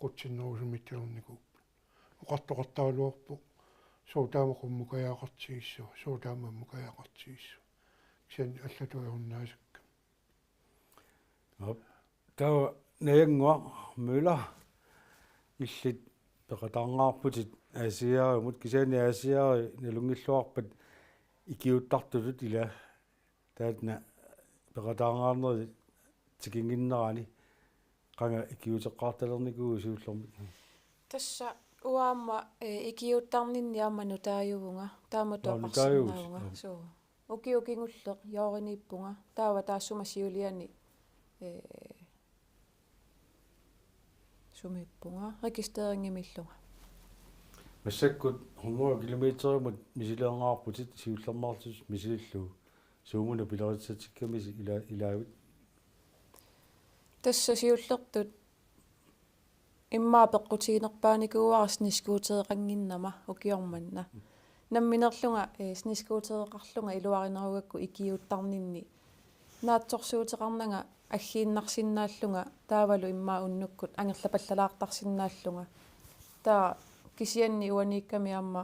qutsinnerusumiittalernikuupput. Oqartoqartaraluarpoq sooq taama qummukajaaqartigissava, sooq taama ammukajaaqartigissava. Kisianni allatut ajornaasakka. Aap. Taava Najannguaq Møller, illit peqataangaarputit Aasiaat-imut, kisianni Aasiaat nalunngilluarpat ikiuuttartutut ilaa, taanna peqataangaarnerit tikinnginnerani qanga ikiuuteqqaartalernikuuit siullermik? Tassa uanga aamma, eh, ikiuuttarninni aamma nutaajuvunga, taamatut. Nå, nutaajuvit. Oqarsinnaavunga. Joo. Suu. Ukioq kingulleq juulliniippunga. Taava taassuma siuliani, ee, sumiippunga. Registrerinngimillunga. Massakkut hundrede kilometerimut misileerneqarputit siullermeerlutit misilillugu. Suummuna pileritsatsikkamisi ila-, ilaavit? Tassa siullertut immaqa peqqutiginerpaanikuuara snescootereqannginnama ukioq manna. Nammineerlunga, eh, snescootereqarlunga iluarinerugakku ikiuuttarninni naatsorsuuteqarnanga aggiinnarsinnaallunga taavalu immaqa unnukkut angerlapallalaartarsinnaallunga. Taava kisianni uaniikkami aamma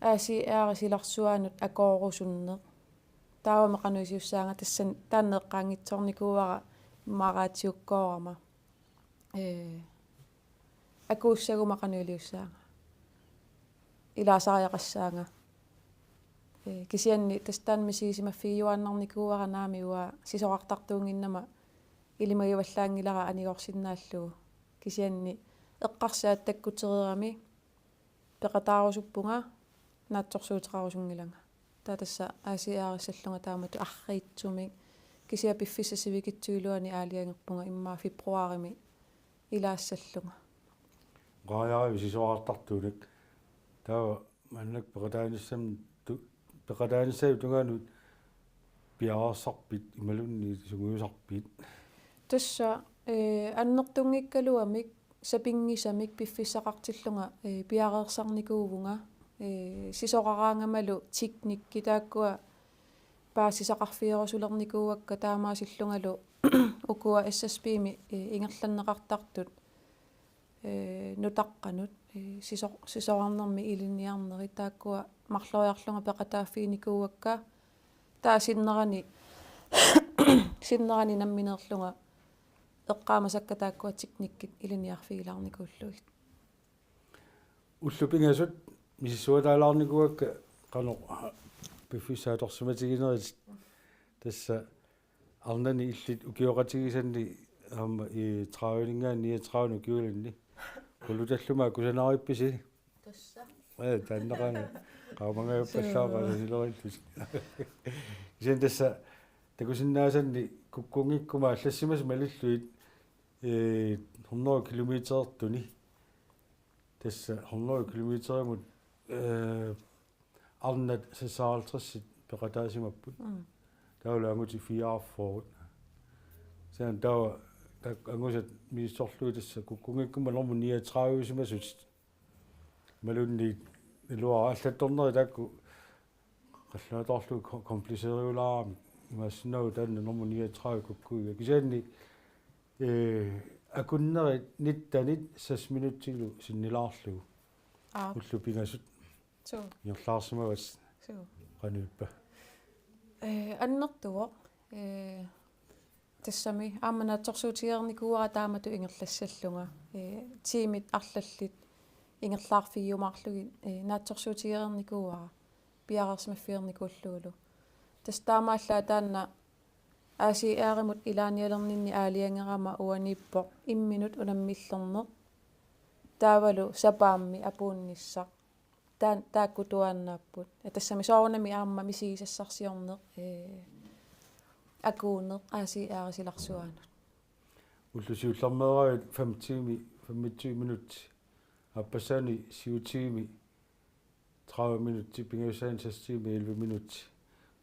A C R silarsuanut akoorusunneq. Taavami qanoq iliussaanga, tassani taanna eqqaanngitsoornikuuara immaqa raatiukkoorama. Ee, akuussaguma qanoq iliussaanga. Ilaasariaqassaanga. Ee, kisianni tassa taanna misigisimaffigiuaannarnikuuara naamik uanga sisorartartuunnginnama ilimagivallaanngilara anigorsinnaallugu. Kisianni eqqarsaat takkutereerami peqataarusuppunga naatsorsuuteqarusunngilanga. Taava tassa A C R-issallunga taamatut arriitsumik. Kisianni piffissap sivikitsup iluani aalajangerpunga immaqa februarimi ilaassallunga. Oqariaravit sisorartartuunik. Taava maannakkut peqataanissamut tu-, peqataanissamut tungaanut piareersarpit imaluunniit sungiusarpit? Tassa, eh, annertunngikkaluamik sapinngisamik piffissaqartillunga, eh, piareersarnikuuvunga, eh, sisoraraangamalu teknikki taakkua paasisaqarfigerusulernikuuakka taamaasillungalu ukua S S P-mi, eh, ingerlanneqartartut, eh, nutaqqanut, eh, siso-, sisorarnermi ilinniarnerit taakkua marloriarlunga peqataaffiginikuuakka taava sinnerani, sinnerani nammineerlunga eqqaamasakka taakkua teknikkit ilinniarfigilaarnikuullugit. Ullut pingasut misissuataalaarnikuuakka qanoq piffissaq atorsimatiginerit, tassa arnani illit ukioqatigisanni aamma i tredive-ninngaanniit niogtredive ukiulinni. Qulutalluma kusanarippisi? Tassa. Ee, taannaqaanga. Qaamangajappallaaqaanga silorillusi. Kisianni tassa takusinnaasanni kukkunngikkuma allassimasut malillugit, ee, hundrede kilometerertuni. Tassa hundrede kilometerimut eh, arnat seksoghalvtredsit peqataasimapput. Mm. Taavalu angutit fireogfyrre. Taanna taava taakku angusat misissorlugit tassa kukkunngikkumma normu niogtredive-simasutit. Imaluunniit iluara allattornerit taakku qallunaatoorlugit ko-, kompliceeriulaaramik. Imaassinnaavoq taanna normu niogtredive kukkuiga. Kisianni, eh, akunneri nittenit seks minutsilu sinnilaarlugu. Aap. Ullut pingasut. Suu. Ingerlaarsimavassi. Suu. Qanoq ippa? Eh, annertuvoq. Eh, tassami aamma naatsorsuutigereernikuuara taamatut ingerlassallunga. Eh, tiimit arlallit ingerlaarfigiumaarlugit, eh, naatsorsuutigereernikuuara piareersimaffigereernikuullugulu. Tassa taamaallaat taanna A C R-imut ilaanialerninni aalajangerama uaniippoq imminut unammillerneq. Taavalu sapaammi apuunnissaq. Taan-, taakku tuaannaapput. Ja tassami soorunami aamma misigisassarsiorneq, eh, akuuneq A C R-i silarsuaanut. Ullut siullermeeraat fem timer, femogtyve minutter. Aappassaani syv timer, tredive minutter. Pingajussaani seks timer, elleve minutter.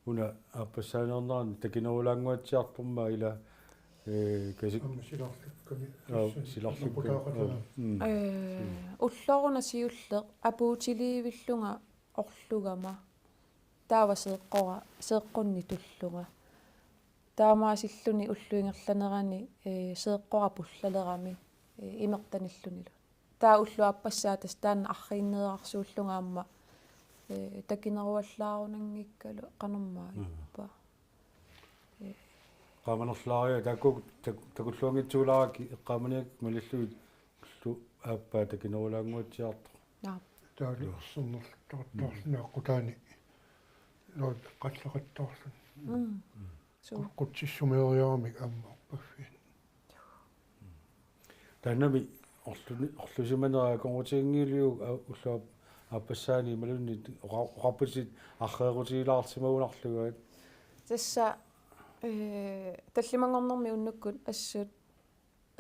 Una aappassaaneernerani takinerulaannguatsiartormat ila, eh, kasi-, Aamma silarlukkami. Joo, tassa silarlukkami. Naputaaqataa. Joo, mm. Eh, ulloq una siulleq apuutiliivillunga orlugama. Taava seeqqora, seeqqunni tullunga. Taamaasilluni ullup ingerlanerani, eh, seeqqora pullalerami, eh, imertanillunilu. Taava ulloq aappassaa tassa taanna arriinneerarsuullunga aamma, eh, takineruallaarunanngikkalu qanormaa. Mm. Ippa. Eh. Eqqaamanerlaaria taakku tak-, takulluanngitsuulaarakkit eqqaamaniakkit malillugit ulloq aappaa takinerulaannguatsiartoq. Naa. Taavalu ersernerluttoqattaarluni aqqutaani. Loit qalleqattaarluni. Mm. Suu. Qu-, qutsissumeeriaramik aamma orpaffiani. Taannami orluni-, orlusimanera akornutiginngiliuk a-, ulloq aappassaani imaluunniit oqa-, oqarputit arreerutigilaarsimagunarlugu. Tassa, eh, tallimanngornermi unnukkut assut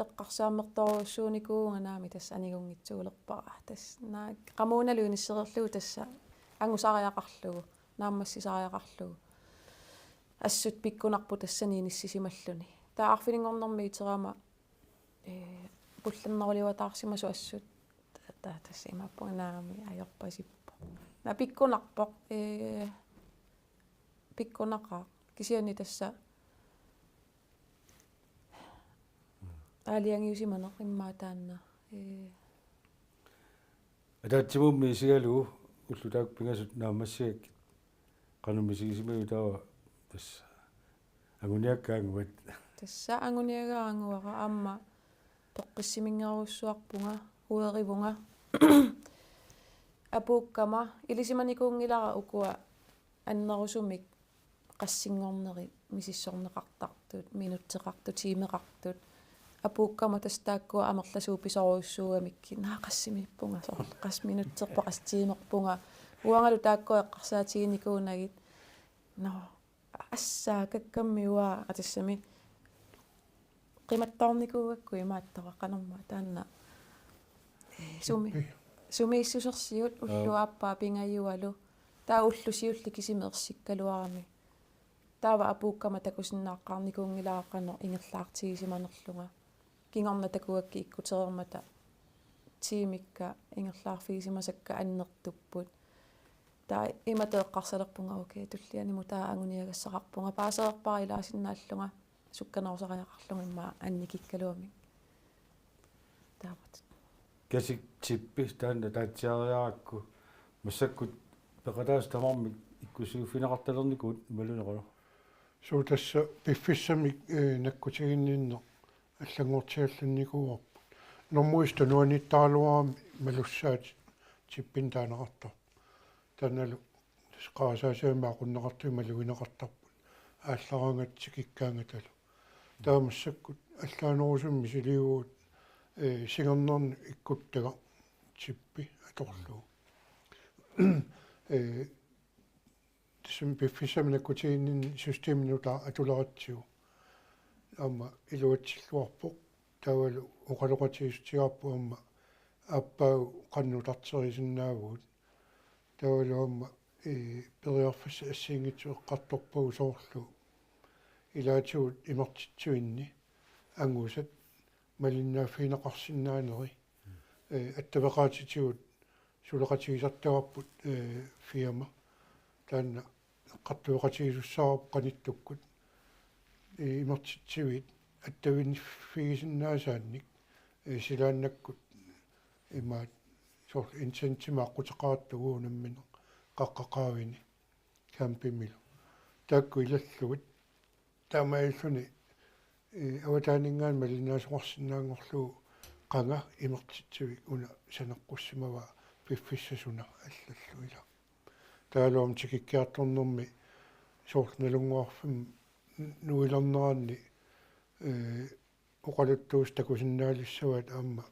eqqarsaammertorujussuunikuuvunga naamik tassa anigunngitsuulerpara. Tassa naak qamuunalu inissereerlugu tassa angusariaqarlugu, naammassisariaqarlugu. Assut pikkunarpoq tassani inissisimalluni. Taava arfininngornermi iterama, eh, pullanneruliuataarsimasoq assut. Ta-, ta-, tassa imaappunga naamik ajorpasippoq. Naa pikkunarpoq, eh, pikkunaqaaq. Kisianni tassa aalajangiusimaneq immaqa taanna. Ee. Ataatsimummi isigalugu ullut taakku pingasut naammassigakkit qanoq misigisimaviuk taava tassa anguniakkaannguat? Tassa anguniagara anguara aamma peqqissiminngerujussuarpunga uerivunga. Apuukkama ilisimanikuunngilara ukua annerusumik qassinngornerit misissorneqartartut, minutseqartut, tiimeqartut. Apuukkama tassa taakkua amerlasuut pisorujussuugamikkit. Naa qassimiippunga soorlu, qassit minutserpoq, qassit tiimerpunga. Uangalu taakkua eqqarsaatiginikuunagit. Nå, assaakakkammi uanga atassami. Qimattoornikuugakku imaattoq qanormaa taanna. Ee, sumi-, sumiissusersiut ulloq aappaa pingajualu. Taava ulloq siulleq kisimi ersikkaluarami. Taava apuukkama takusinnaaqqaarnikuunngilara qanoq ingerlaartigisimanerlunga. Kingorna takugakkit ikkutereermata tiimikka ingerlaarfigisimasakka annertupput. Taava imatut eqqarsalerpunga, okay, tullianimut taava anguniagassaqarpunga. Paasereerpara ilaasinnaallunga sukkanerusariaqarlunga immaqa annikikkaluamik. Taamatut. Kasik chippi taanna taatsiariarakku massakkut peqataasut tamarmik ikkussuiffigineqartalernikuupput imaluunniit qanoq? Suu tassa piffissamik, eh, nakkutiginninneq allanngortigallannikuuarput. Normuisa tunuaniittaraluarami malussaat chippinik taaneqartarpoq. Taannalu tassa qarasaasiamik aqunneqartut malugineqartarput. Aallaraangatta tikikkaangatalu. Taava massakkut allaanerusumik misiliivugut, eh, singernerni ikkuttagaq chippi atorlugu. Eh, tassami piffissami nakkutiginninni systemi nutaaq atuleratsigu. Aamma iluatsilluarpoq. Taavalu oqaloqatigiissutigaarput aamma aappaagu qanoq nutarterisinnaavugut. Taavalu aamma, ee, periarfissat assigiinngitsut eqqartorpagut soorlu ilaatigut imertitsivinni angusat malinnaaffigineqarsinnaaneri, ee, attaveqaatitigut suleqatigisartagarput, ee, firma. Taanna eqqartueqatigisussaavoq qanittukkut, ee, imertitsivit attavinniffigisinnaasaanik, ee, silaannakkut imaat soorlu en centimeter aqquteqarattugu nammineq qaqqaqaavini campimilu. Taakku ilallugit taamaalilluni, ee, avataaninngaanniit malinnaasoqarsinnaanngorlugu qanga imertitsivik una saneqqussimavaa piffissaq suna allallu ilaa. Taavalu aamma tikikkiartornermi soorlu Nalunnguarfimmi nuilerneranni, ee, oqaluttuusut takusinnaalissavaat aamma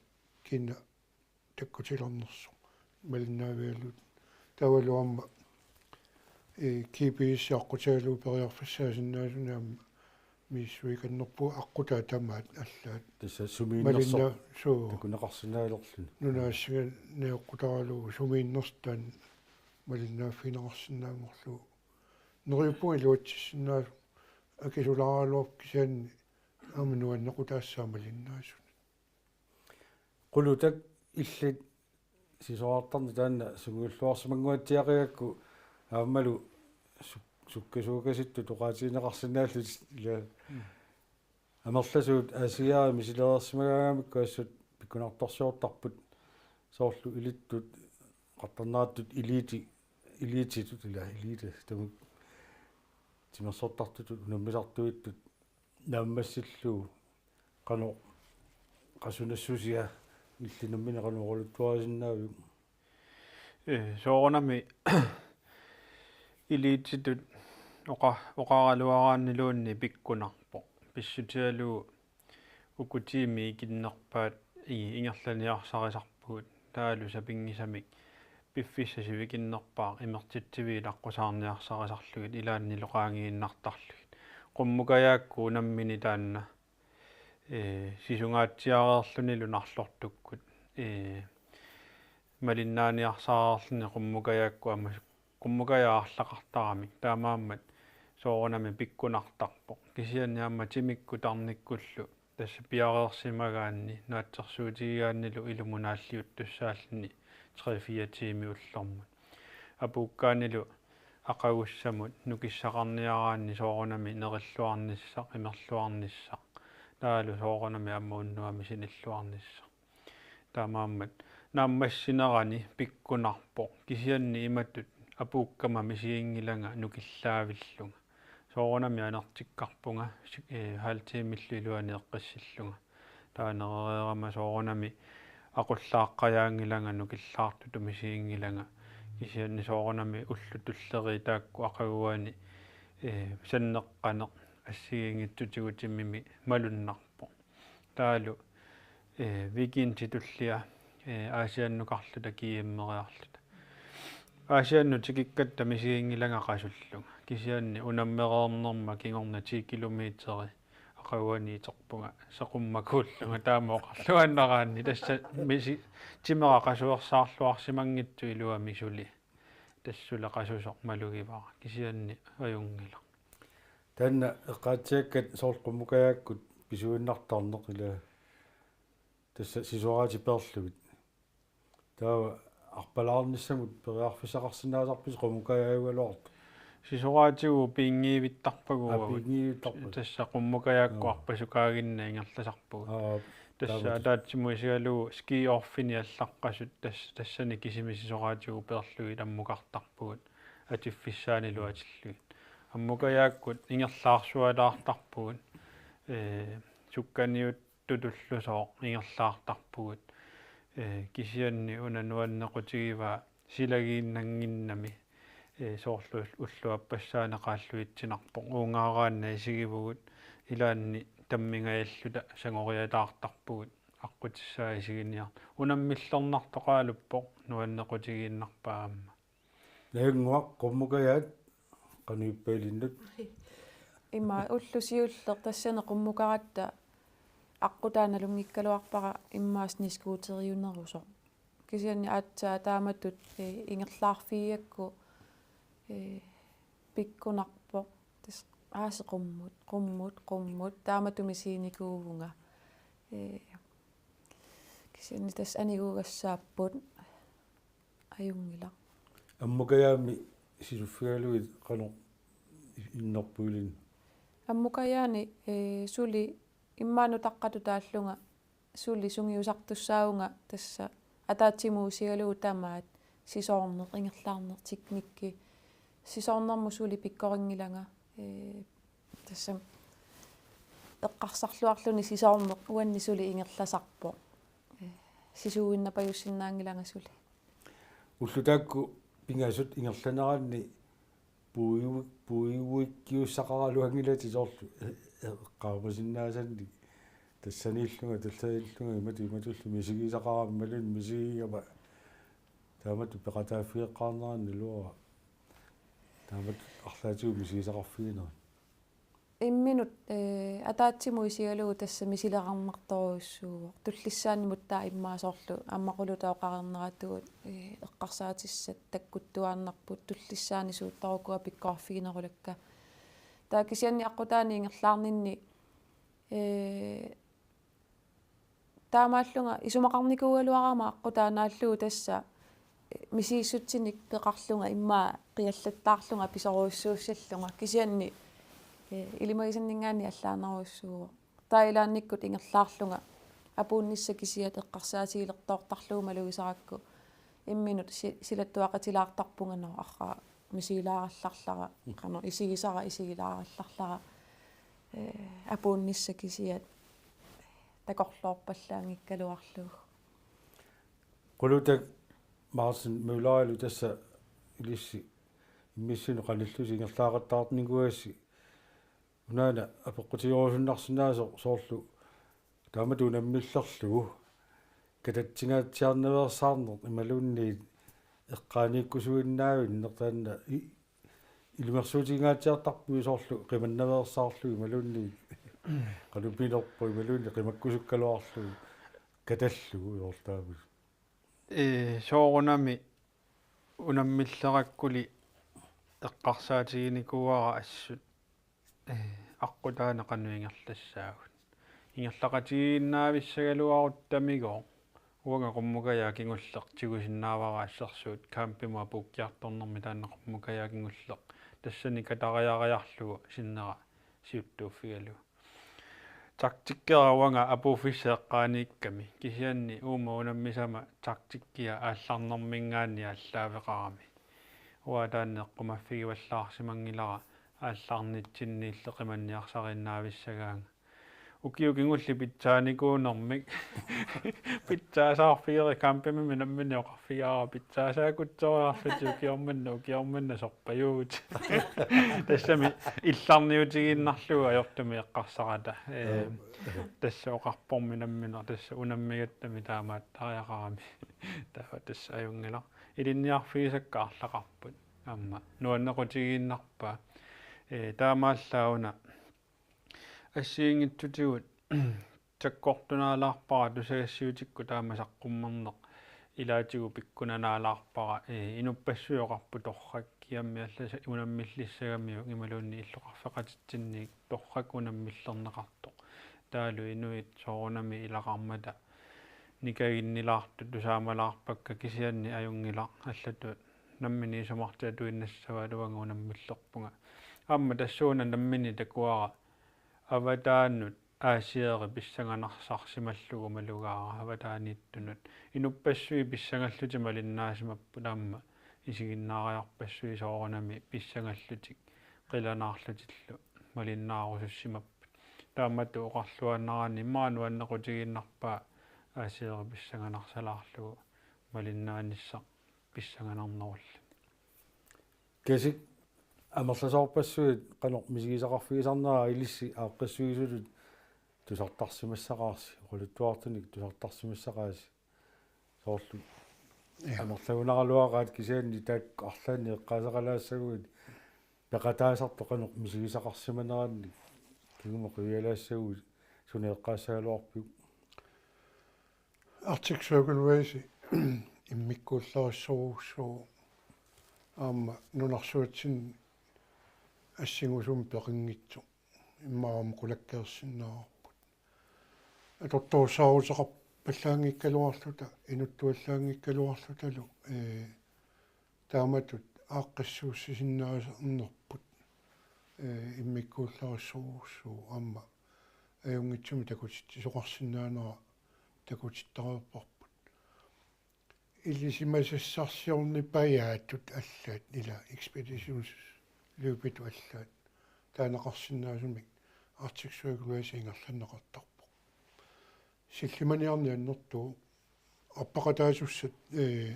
kina takkutilernersoq malinnaavigalugu. Taavalu aamma, ee, G P S aqqutigalugu periarfissaasinnaasunik aamma misissuikannerpugut aqqutaa tamaat allaat. Tassa sumiinnersoq-, malinnaa-, suu. Takuneqarsinnaalerluni. Nunaassiga najoqqutaralugu sumiinnersoq taanna malinnaaffigineqarsinnaanngorlugu. Neriuppunga iluatsissinnaasoq akisulaaraluarpoq kisianni aamma nuannequtaassaaq malinnaasunik. Qulutak illit sisorartarneq taanna sungiulluarsimanguatsiaqigakku aammalu suk-, sukkasuukasittut oqaatigineqarsinnaallutit ilaa. Mm. Amerlasuut Aasiaat misilereersimagaangamikku assut pikkunartorsiortarput soorlu ilittut, qattarnaattut, elite, elititut ilaa, elite, tamakku timersortartutut unammisartuittut naammassillugu qanoq qasunassusia illit nammineq qanoq oqaluttuarisinnaaviuk? Ee, soorunami elititut oqa-, oqaraluaraanniluunniit pikkunarpoq. Pissutigalugu uku tiimit ikinnerpaat i-, ingerlaniarsarisarpugut. Taavalu sapinngisamik piffissaq sivikinnerpaaq imertitsiviit aqqusaarniarsarisarlugit ilaannilu qaangiinnartarlugit. Qummukajaakku unammini taanna, ee, sisungaatsiareerlunilu narlortukkut, ee, malinnaaniarsaareerluni qummukajaakkut aamma qummukajat arlaqartaramik. Taamaammat soorunami pikkunartarpoq. Kisianni aamma timikkut tarnikkullu tassa piareersimagaanni naatsorsuutigigaannilu ilumut naalliuttussaalluni tre-fire tiimit ullormut. Apuukkaanilu aqagussamut nukissaqarniaraanni soorunami nerilluarnissaq, imerluarnissaq. Taavalu soorunami aamma unnuami sinilluarnissaq. Taamaammat naammassinerani pikkunarpoq. Kisianni imatut apuukkama misiginngilanga nukillaavillunga. Soorunami anertikkarpunga, si-, ee, halv timillu iluani eqqissillunga. Taava nerereerama soorunami aqullaaqqajaanngilanga nukillaartutut misiginngilanga. Kisianni soorunami ullut tulleriit taakku aqaguani, ee, sanneqqaneq assigiinngitsutigut timimi malunnarpoq. Taavalu, ee, weekenditullia, ee, Aasiannukarluta G M-eriarluta. Aasiannut tikikkatta misiginngilanga qasullunga. Kisianni unammereernerma kingorna ti kilometeri aqaguani iterpunga seqummakuullunga taama oqarluaannaraanni tassa misi-, timera qasuersaarluarsimanngitsoq iluamik suli. Tassa suli qasusoq malugivara. Kisianni ajunngilaq. Taanna eqqaatsiakkat soorlu qummukajaakkut pisuinnartarneq ilaa tassa sisoraatit peerlugit. Taava arpalaarnissamut periarfissaqarsinnaasarpisi qummukajaajugaluartut? Sisoraatigut piinngiivittarpagut. Aa, piinngiivittarpagut. Tassa qummukajaakkut. Aa. Arpasukaaginnaat ingerlasarpagut. Aa, tassa taamatut. Ataatsimut isigalugu ski-offinik allaqqasut tas-, tassani kisimi sisoraatigut peerlugit ammukartarpugut. Atiffissaanilu atillugit. Ammukajaakkut ingerlaarsualaartarpugut. Ee, sukkaniuttutullusooq ingerlaartarpugut. Ee, kisianni una nuannequtigivaa silagiinnannginnami, ee, soorlu ulluappassaaneq qaalluitsinarpoq. Uungaaraanna isigivugut ilaanni tammingajalluta sangoriataartarpugut. Aqqutissaa isiginiartoq. Unammillernartoqaaluppoq nuannequtigiinnarpaa aamma. Nalunnguaq, qummukajaat qanoq ippa ilinnut? Ima ulloq siulleq tassani qummukaratta aqqutaa nalunngikkaluarpara immaqa snescooteriunerusoq. Kisianni aatsaat taamatut, eh, ingerlaarfigigakku, eh, pikkunarpoq. Tassa aasiit qummut, qummut, qummut. Taamatut misiginikuuvunga. Eh, kisianni tassa anigugassaapput. Ajunngilaq. Ammukajaammi sisuffigalugit qanoq innerput ilinnut? Ammukajaani, eh, suli immaqa nutaqqatut taallunga suli sungiusartussaavunga tassa ataatsimut isigalugu tamaat sisoorneq, ingerlaarneq, teknikki. Sisoornermut suli pikkorinngilanga, eh, tassami eqqarsarluarluni sisoorneq uanni suli ingerlasarpoq. Eh, sisuuinnapajussinnaanngilanga suli. Ullut taakku pingasut ingerlaneranni puiu-, puiuikkiussaqaraluanngilatit soorlu, eh, eh, eqqaamasinnaasannik tassaniillunga, tassaniillunga imatut imatullu misigisaqarama imaluunniit misigigama taamatut peqataaffigeqqaarneranni iluara taamatut arlaatigut misigisaqarfiginerit. Imminut, eh, ataatsimut isigalugu tassa misilerarnartorujussuuvoq. Tullissaanimut taava immaqa soorlu aamma quluttoqareerneratugut, eh, eqqarsaatissat takkuttuaannarput tullissaani suuttorukua pikkoreerfiginerulakka. Taava kisianni aqqutaani ingerlaarninni, eh, taamaallunga isumaqarnikuugaluarama aqqutaanaallugu tassa, eh, misigissutsinik peqarlunga immaqa qiallattaarlunga pisorujussuussallunga kisianni, eh, ilimagisanninngaanniit allaanerujussuuvoq. Taava ilaannikkut ingerlaarlunga apuunnissaq kisiat eqqarsaatigilertoortarlugu malugisarakku imminut si-, silattuaqatilaartarpunga, nå, arraa misigilaarallarlara, qanoq isigisara isigilaarallarlara, eh, apuunnissaq kisiat takorloorpallaanngikkaluarlugu. Quluttak Martin Møllerilu tassa ilissi immissinut qanillusi ingerlaaqattaarnikuugassi unaana apeqqutigerusunnarsinnaasoq soorlu taamatut unammillerlugu katatsingaatsiarnaveersaarneq imaluunniit eqqaaniikkusuinnaavinneq taanna i-, ilimersuutigingaatsiartarpugut soorlu qimannaveersaarlugu imaluunniit qanupinerpoq imaluunniit qimakkusukkaluarlugu katallugu soorlu taamaasillugu. Ee, soorunami unammillerakkuli eqqarsaatiginikuuara assut, ee, aqqutaani qanoq ingerlassaagut. Ingerlaqatigiinnaavissagaluarutta tamigooq uanga qummukajaaq kingulleq tigusinnaavara assersuut kampimut apuukkiartornermi taanna qummukajaaq kingulleq tassani katariariarlugu sinnera siuttuuffigalugu. Taktikkera uanga apuuffissaq eqqaaniikkami. Kisianni uuma unammisama taktikkia aallarnerminngaanniit aallaaveqarami. Uanga taanna eqqumaffigivallaarsimanngilara aallarnitsinniilli qimanniarsariinnaavissagaanga. Ukiut kingulliit pitsaanikuunermik. Pitsaasaarfigerit kampimimi nammineq oqarfigaara pitsaasaakutsoriarlutik ukioq manna, ukioq manna sorpajuut. Tassami illarniutigiinnarlugu ajortumik eqqarsarata. Ee, joo. Tassa oqarpormi nammineq tassa unammigattami taamaattariaqarami. Taava tassa ajunngilaq. Ilinniarfigisakka arlaqarput. Aamma nuannequtigiinnarpaa. Ee, taamaallaat una assigiinngitsutigut sakkortunaalaarpara tusagassiuutikkut taama saqqummerneq ilaatigut pikkunanaalaarpara, ee, inuppassuit oqarput torrak kiammi allat unammillissagamiuk imaluunniit illoqarfeqatitsinniit torrak unammillerneqartoq. Taavalu inuit soorunami ilaqarmata nikaginnilaartut tusaamalaarpakka kisianni ajunngilaq allatut nammineq isumartik atuinnassavaat uanga unammillerpunga. Aamma tassuuna nammineq takuara avataanut aasieri pissanganarsarsimallugu malugaara avataaniittunut. Inuppassuit pissangallutik malinnaasimapput aamma isiginnaariarpassuit soorunami pissangallutik qilanaarlutillu malinnaarusussimapput. Taamatut oqarluaannaraanni immaqa nuannequtigiinnarpaa aasieri pissanganarsalaarlugu malinnaanissaq pissanganarnerulluni. Kasik amerlasoorpassuit qanoq misigisaqarfigisarnera ilissi aaqqissuisutut tusartarsimassaqaasi, oqaluttuartunik tusartarsimassaqaasi. Soorlu. Ja. Amerlagunaraluaqaat kisianni taakku arlaannik eqqaasaqalaassaguit peqataasartut qanoq misigisaqarsimanerannik kingumut qivialaassaguit suna eqqaassagaluarpiuk? Arctic Circle Race immikkuullarissorujussuuvoq aamma nunarsuatsinni assingusumik peqanngitsoq immaqa aamma qulakkeersinnaavarput. Atortorissaaruteqarpallaanngikkaluarluta, inuttuallaanngikkaluarlutalu, ee, taamatut aaqqissuussisinnaasarnerput, ee, immikkuullarissorujussuuvoq aamma ajunngitsumik takutitsisoqarsinnaanera takutittareerparput. Ilisimasassarsiornipajaatut allaat ila ekspeditionsløbitut allaat taaneqarsinnaasumik Arctic Circle Race ingerlanneqartarpoq. Sillimaniarneq annertooq arpaqataasussat, ee,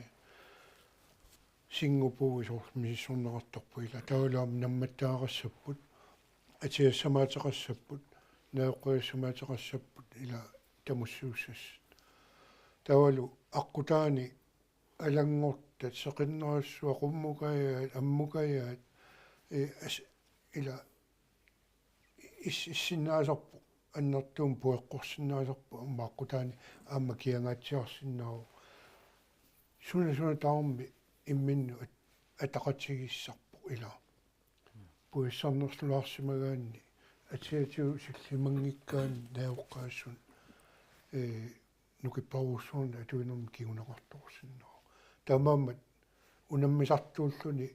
Singapore soorlu misissorneqartarput ila. Taavalu aamma nammattaaqqassapput, atiassamaateqassapput, najoqqajassamaateqassapput ila tamussiussassat. Taavalu aqqutaani alanngortat, seqinnerissua, qummukajaat, ammukajaat, ee, as-, ila is-, issinnaasarpoq, annertuumik pueqqorsinnaasarpoq, aamma aqqutaani aamma kiangaatsiarsinnaavoq. Suna suna tamarmi imminnut at-, ataqatigiissarpoq ila. Puisassarnerlulaarsimagaanni atiatigut sillimanngikkaanni najoqqaassuseq, ee, nukipparujussuarnik atuinermik kinguneqartorsinnaavoq. Taamaammat unammisartuulluni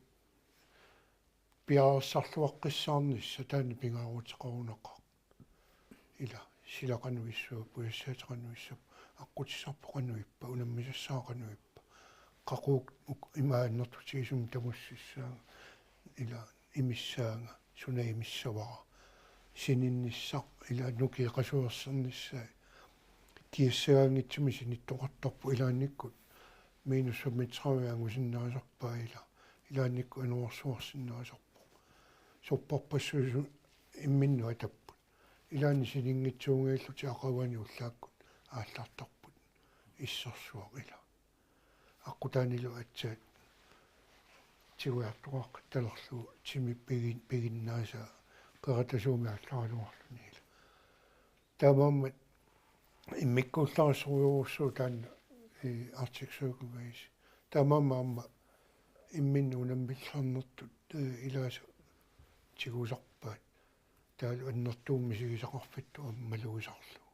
piareersarluaqqissaarnissaq taanna pingaaruteqarunaqaaq. Ila sila qanoq issuup, puisassaatit qanoq issuup, aqqutissarput qanoq ippa, unammisassaat qanoq ippa. Qaqugu uk-, ima annertutigisumik tamussissaanga, ila imissaanga, suna imissavara. Sininnissaq, ila nukiit qasuersernissaat. Kiassagaanngitsumik sinittoqartarpoq ilaannikkut minus femogtredive angusinnaasarpaat ila. Ilaannikkut anorersuarsinnaasarpoq. Sorpassuit imminnut atapput. Ilaanni sininngitsuunngillutik aqaguani ullaakkut aallartarput. Issersuaq ila. Aqqutaanilu aatsaat tigujartoqaqqattalerlugu timi pigin-, piginnaasaa qeratasuumik aallaraluarluni ila. Taamaammat immikkuullarissorujussuuvoq taanna, ee, Arctic Circle Race. Taamaammat aamma imminnut unammillernertut, ee, ilaasa tigusarpaat. Taavalu annertuumik misigisaqarfittut aamma malugisarlugu.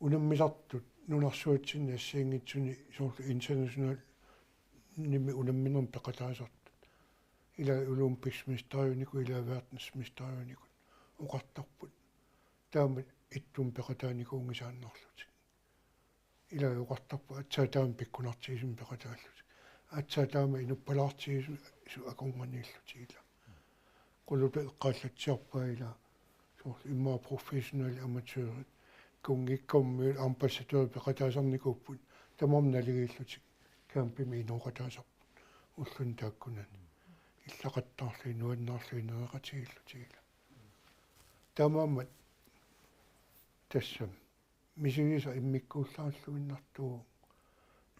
Unammisartut nunarsuatsinni assigiinngitsuni soorlu internationalimik unamminermi peqataasartut. Ila olympisk mesteriunikut, ila verdensmesteriunikut oqartarput. Taama ittumik peqataanikuunngisaannarlutik. Ila oqartarput aatsaat taama pikkunartigisumik peqataallutik. Aatsaat taama inuppalaartigisumik akornanniillutik ila. Qulutaq eqqaallatsiarpaa ila soorlu immaqa professionelle amatørit. Kunngikkormiut ambassadørit peqataasarnikuupput tamarmik naligiillutik campimi inooqataasarput ulluni taakkunani. Illaqattaarlugit nuannaarlugit nereqatigiillutik ila. Taamaammat tassami misigisaq immikkuullarilluinnartuuvoq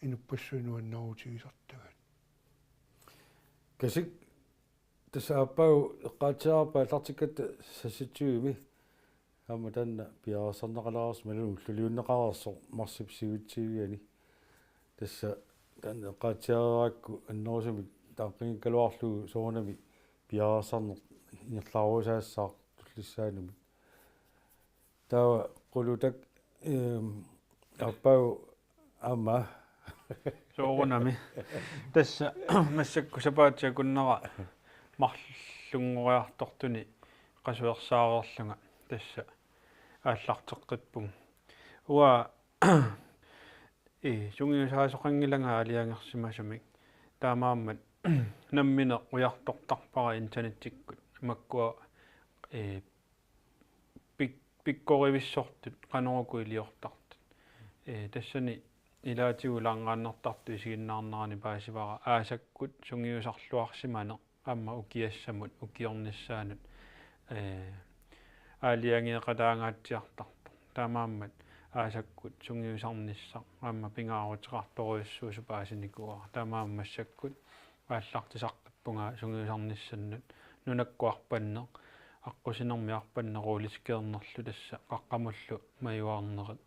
inuppassuit nuannaarutigisartagaat. Kasik, tassa aappaagu eqqaatsiarpaa aallartikkatta seksogtyvemi. Aamma taanna piareersarneqalereersoq imaluunniit ulluliunneqareersoq marsip syvogtyvianni. Tassa taanna eqqaatsiareerakku annerusumik taanqinngikkaluarlugu soorunami piareersarneq ingerlaarusaassaaq tullissaanumik. Taava Qulutak, ehm, aappaagu aamma. Soorunami. Tassa massakkut sapaatip akunnera marlunngoriartortuni qasuersaareerlunga tassa aallarteqqippunga. Uanga, ii, sungiusaasoqanngilanga aalajangersimasumik. Taamaammat nammineq ujartortarpara internettikkut makkua, ii, pik-, pikkorivissortut qanoruku iliortartut. Ee, tassani ilaatigut ilaangaannartartut isiginnaarnerani paasivara aasakkut sungiusarluarsimaneq aamma ukiassamut ukiornissaanut, ee, aalajangeeqataaqqaatsiartartoq. Taamaammat aasakkut sungiusarnissaq aamma pingaaruteqartorujussuusoq paasinikuuara. Taamaammat massakkut aallartisaqqippunga sungiusarnissannut, nunakkut arpanneq, aqqusinermi arpanneq rulleskiderinerlu tassa qaqqamullu majuarnerit.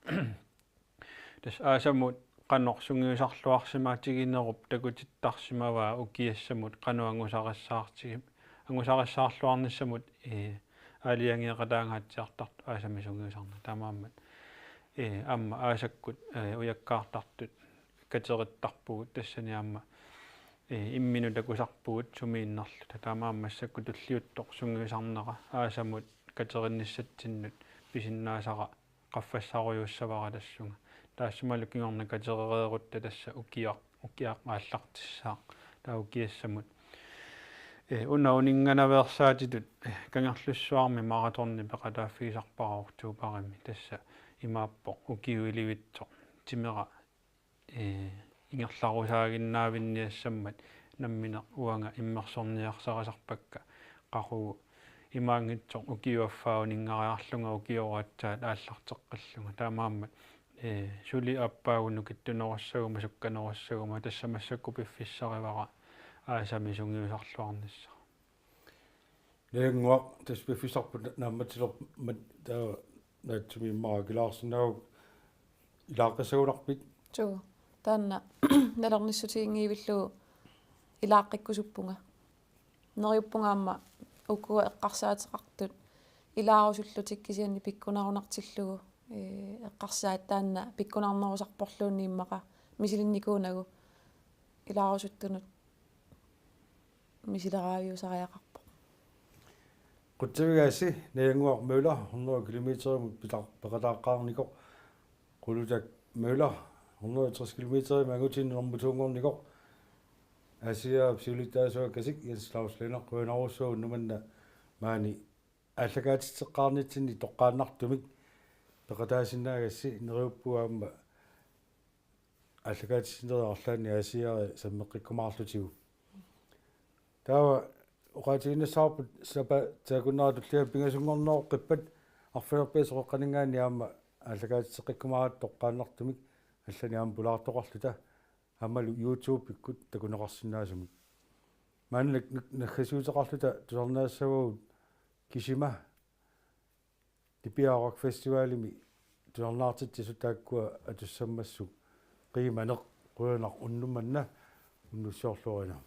Tassa aasamut qanoq sungiusarluarsimaatiginerup takutittarsimavaa ukiassamut qanoq angusarissaartigi-, angusarissaarluarnissamut, ee, aalajangeeqataagassatsiartartut aasami sungiusarneq. Taamaammat, ee, aamma aasakkut, ee, ujakkaartartut katerittarpugut tassani aamma, ee, imminut takusarpugut sumiinnarluta. Taamaammat massakkut tulliuttoq sungiusarnera aasamut katerinnissatsinnut pisinnaasara qaffassarujuussavara tassunga. Taassumalu kingorna katerereerutta tassa ukiaq-, ukiaq aallartissaaq. Taava ukiassamut, ee, una uninnganaveersaatitut, ee, Kangerlussuarmi maratoni peqataaffigisarpara oktobarimi. Tassa imaappoq ukiup ilivitsoq timera, ee, ingerlarusaaginnaavinniassammat nammineq uanga immersorniarsarisarpakka qaqugu imaanngitsoq ukiup affaa uninngariarlunga ukioq aatsaat aallarteqqillunga. Taamaammat, ee, suli aappaagu nukittunerussaguma sukkanerussaguma tassa massakkut piffissarivara aasami sungiusarluarnissaq. Najannguaq, tassa piffissarput naammatsilermat taava naatsumik immaqa akilaarsinnaagukku ilaaqqissagunarpit? Suu, taanna nalornissutiginngivillugu ilaaqqikkusuppunga. Neriuppunga aamma uku eqqarsaateqartut ilaarusullutik kisianni pikkunarunartillugu, ee, eqqarsaat taanna pikkunarnerusarporluunniit immaqa misilinnikuunagu ilaarusuttunut misileraaviusariaqarpoq. Qutsavigaassi Najannguaq Møller, hundrede kilometerimut pita-, peqataaqqaarnikoq, Qulutak Møller, hundrede tres kilometerimut angutini normu to-nngornikoq, Aasiaat siulittaasuat Kasik, Jens Claus Lennert, qujanarsuaq unnuk manna maani aallakaatitseqqaarnitsinni toqqaannartumik peqataasinnaagassi. Neriuppunga aamma aallakaatitsinerit arlaannik Aasiaat sammeqqikkumaarlutigu. Taava oqaatiginnassavarput sapa-, taakkunannga tulliani pingasunngornerup qippat arfineq-pingasut qeqqaninngaanniit aamma aallakaatitseqqikkumaaratta toqqaannartumik allanik aamma pulaartoqarluta aammalu YouTube-ikkut takuneqarsinnaasumik. Maanna nag-, nag-, naggasiuteqarluta tusarnaassavagut Kisima Nipiaa Rock Festivalimi tusarnaartitsisut taakkua atussammassuk qiimaneq. Qujanaq unnuk manna unnussiorluarina.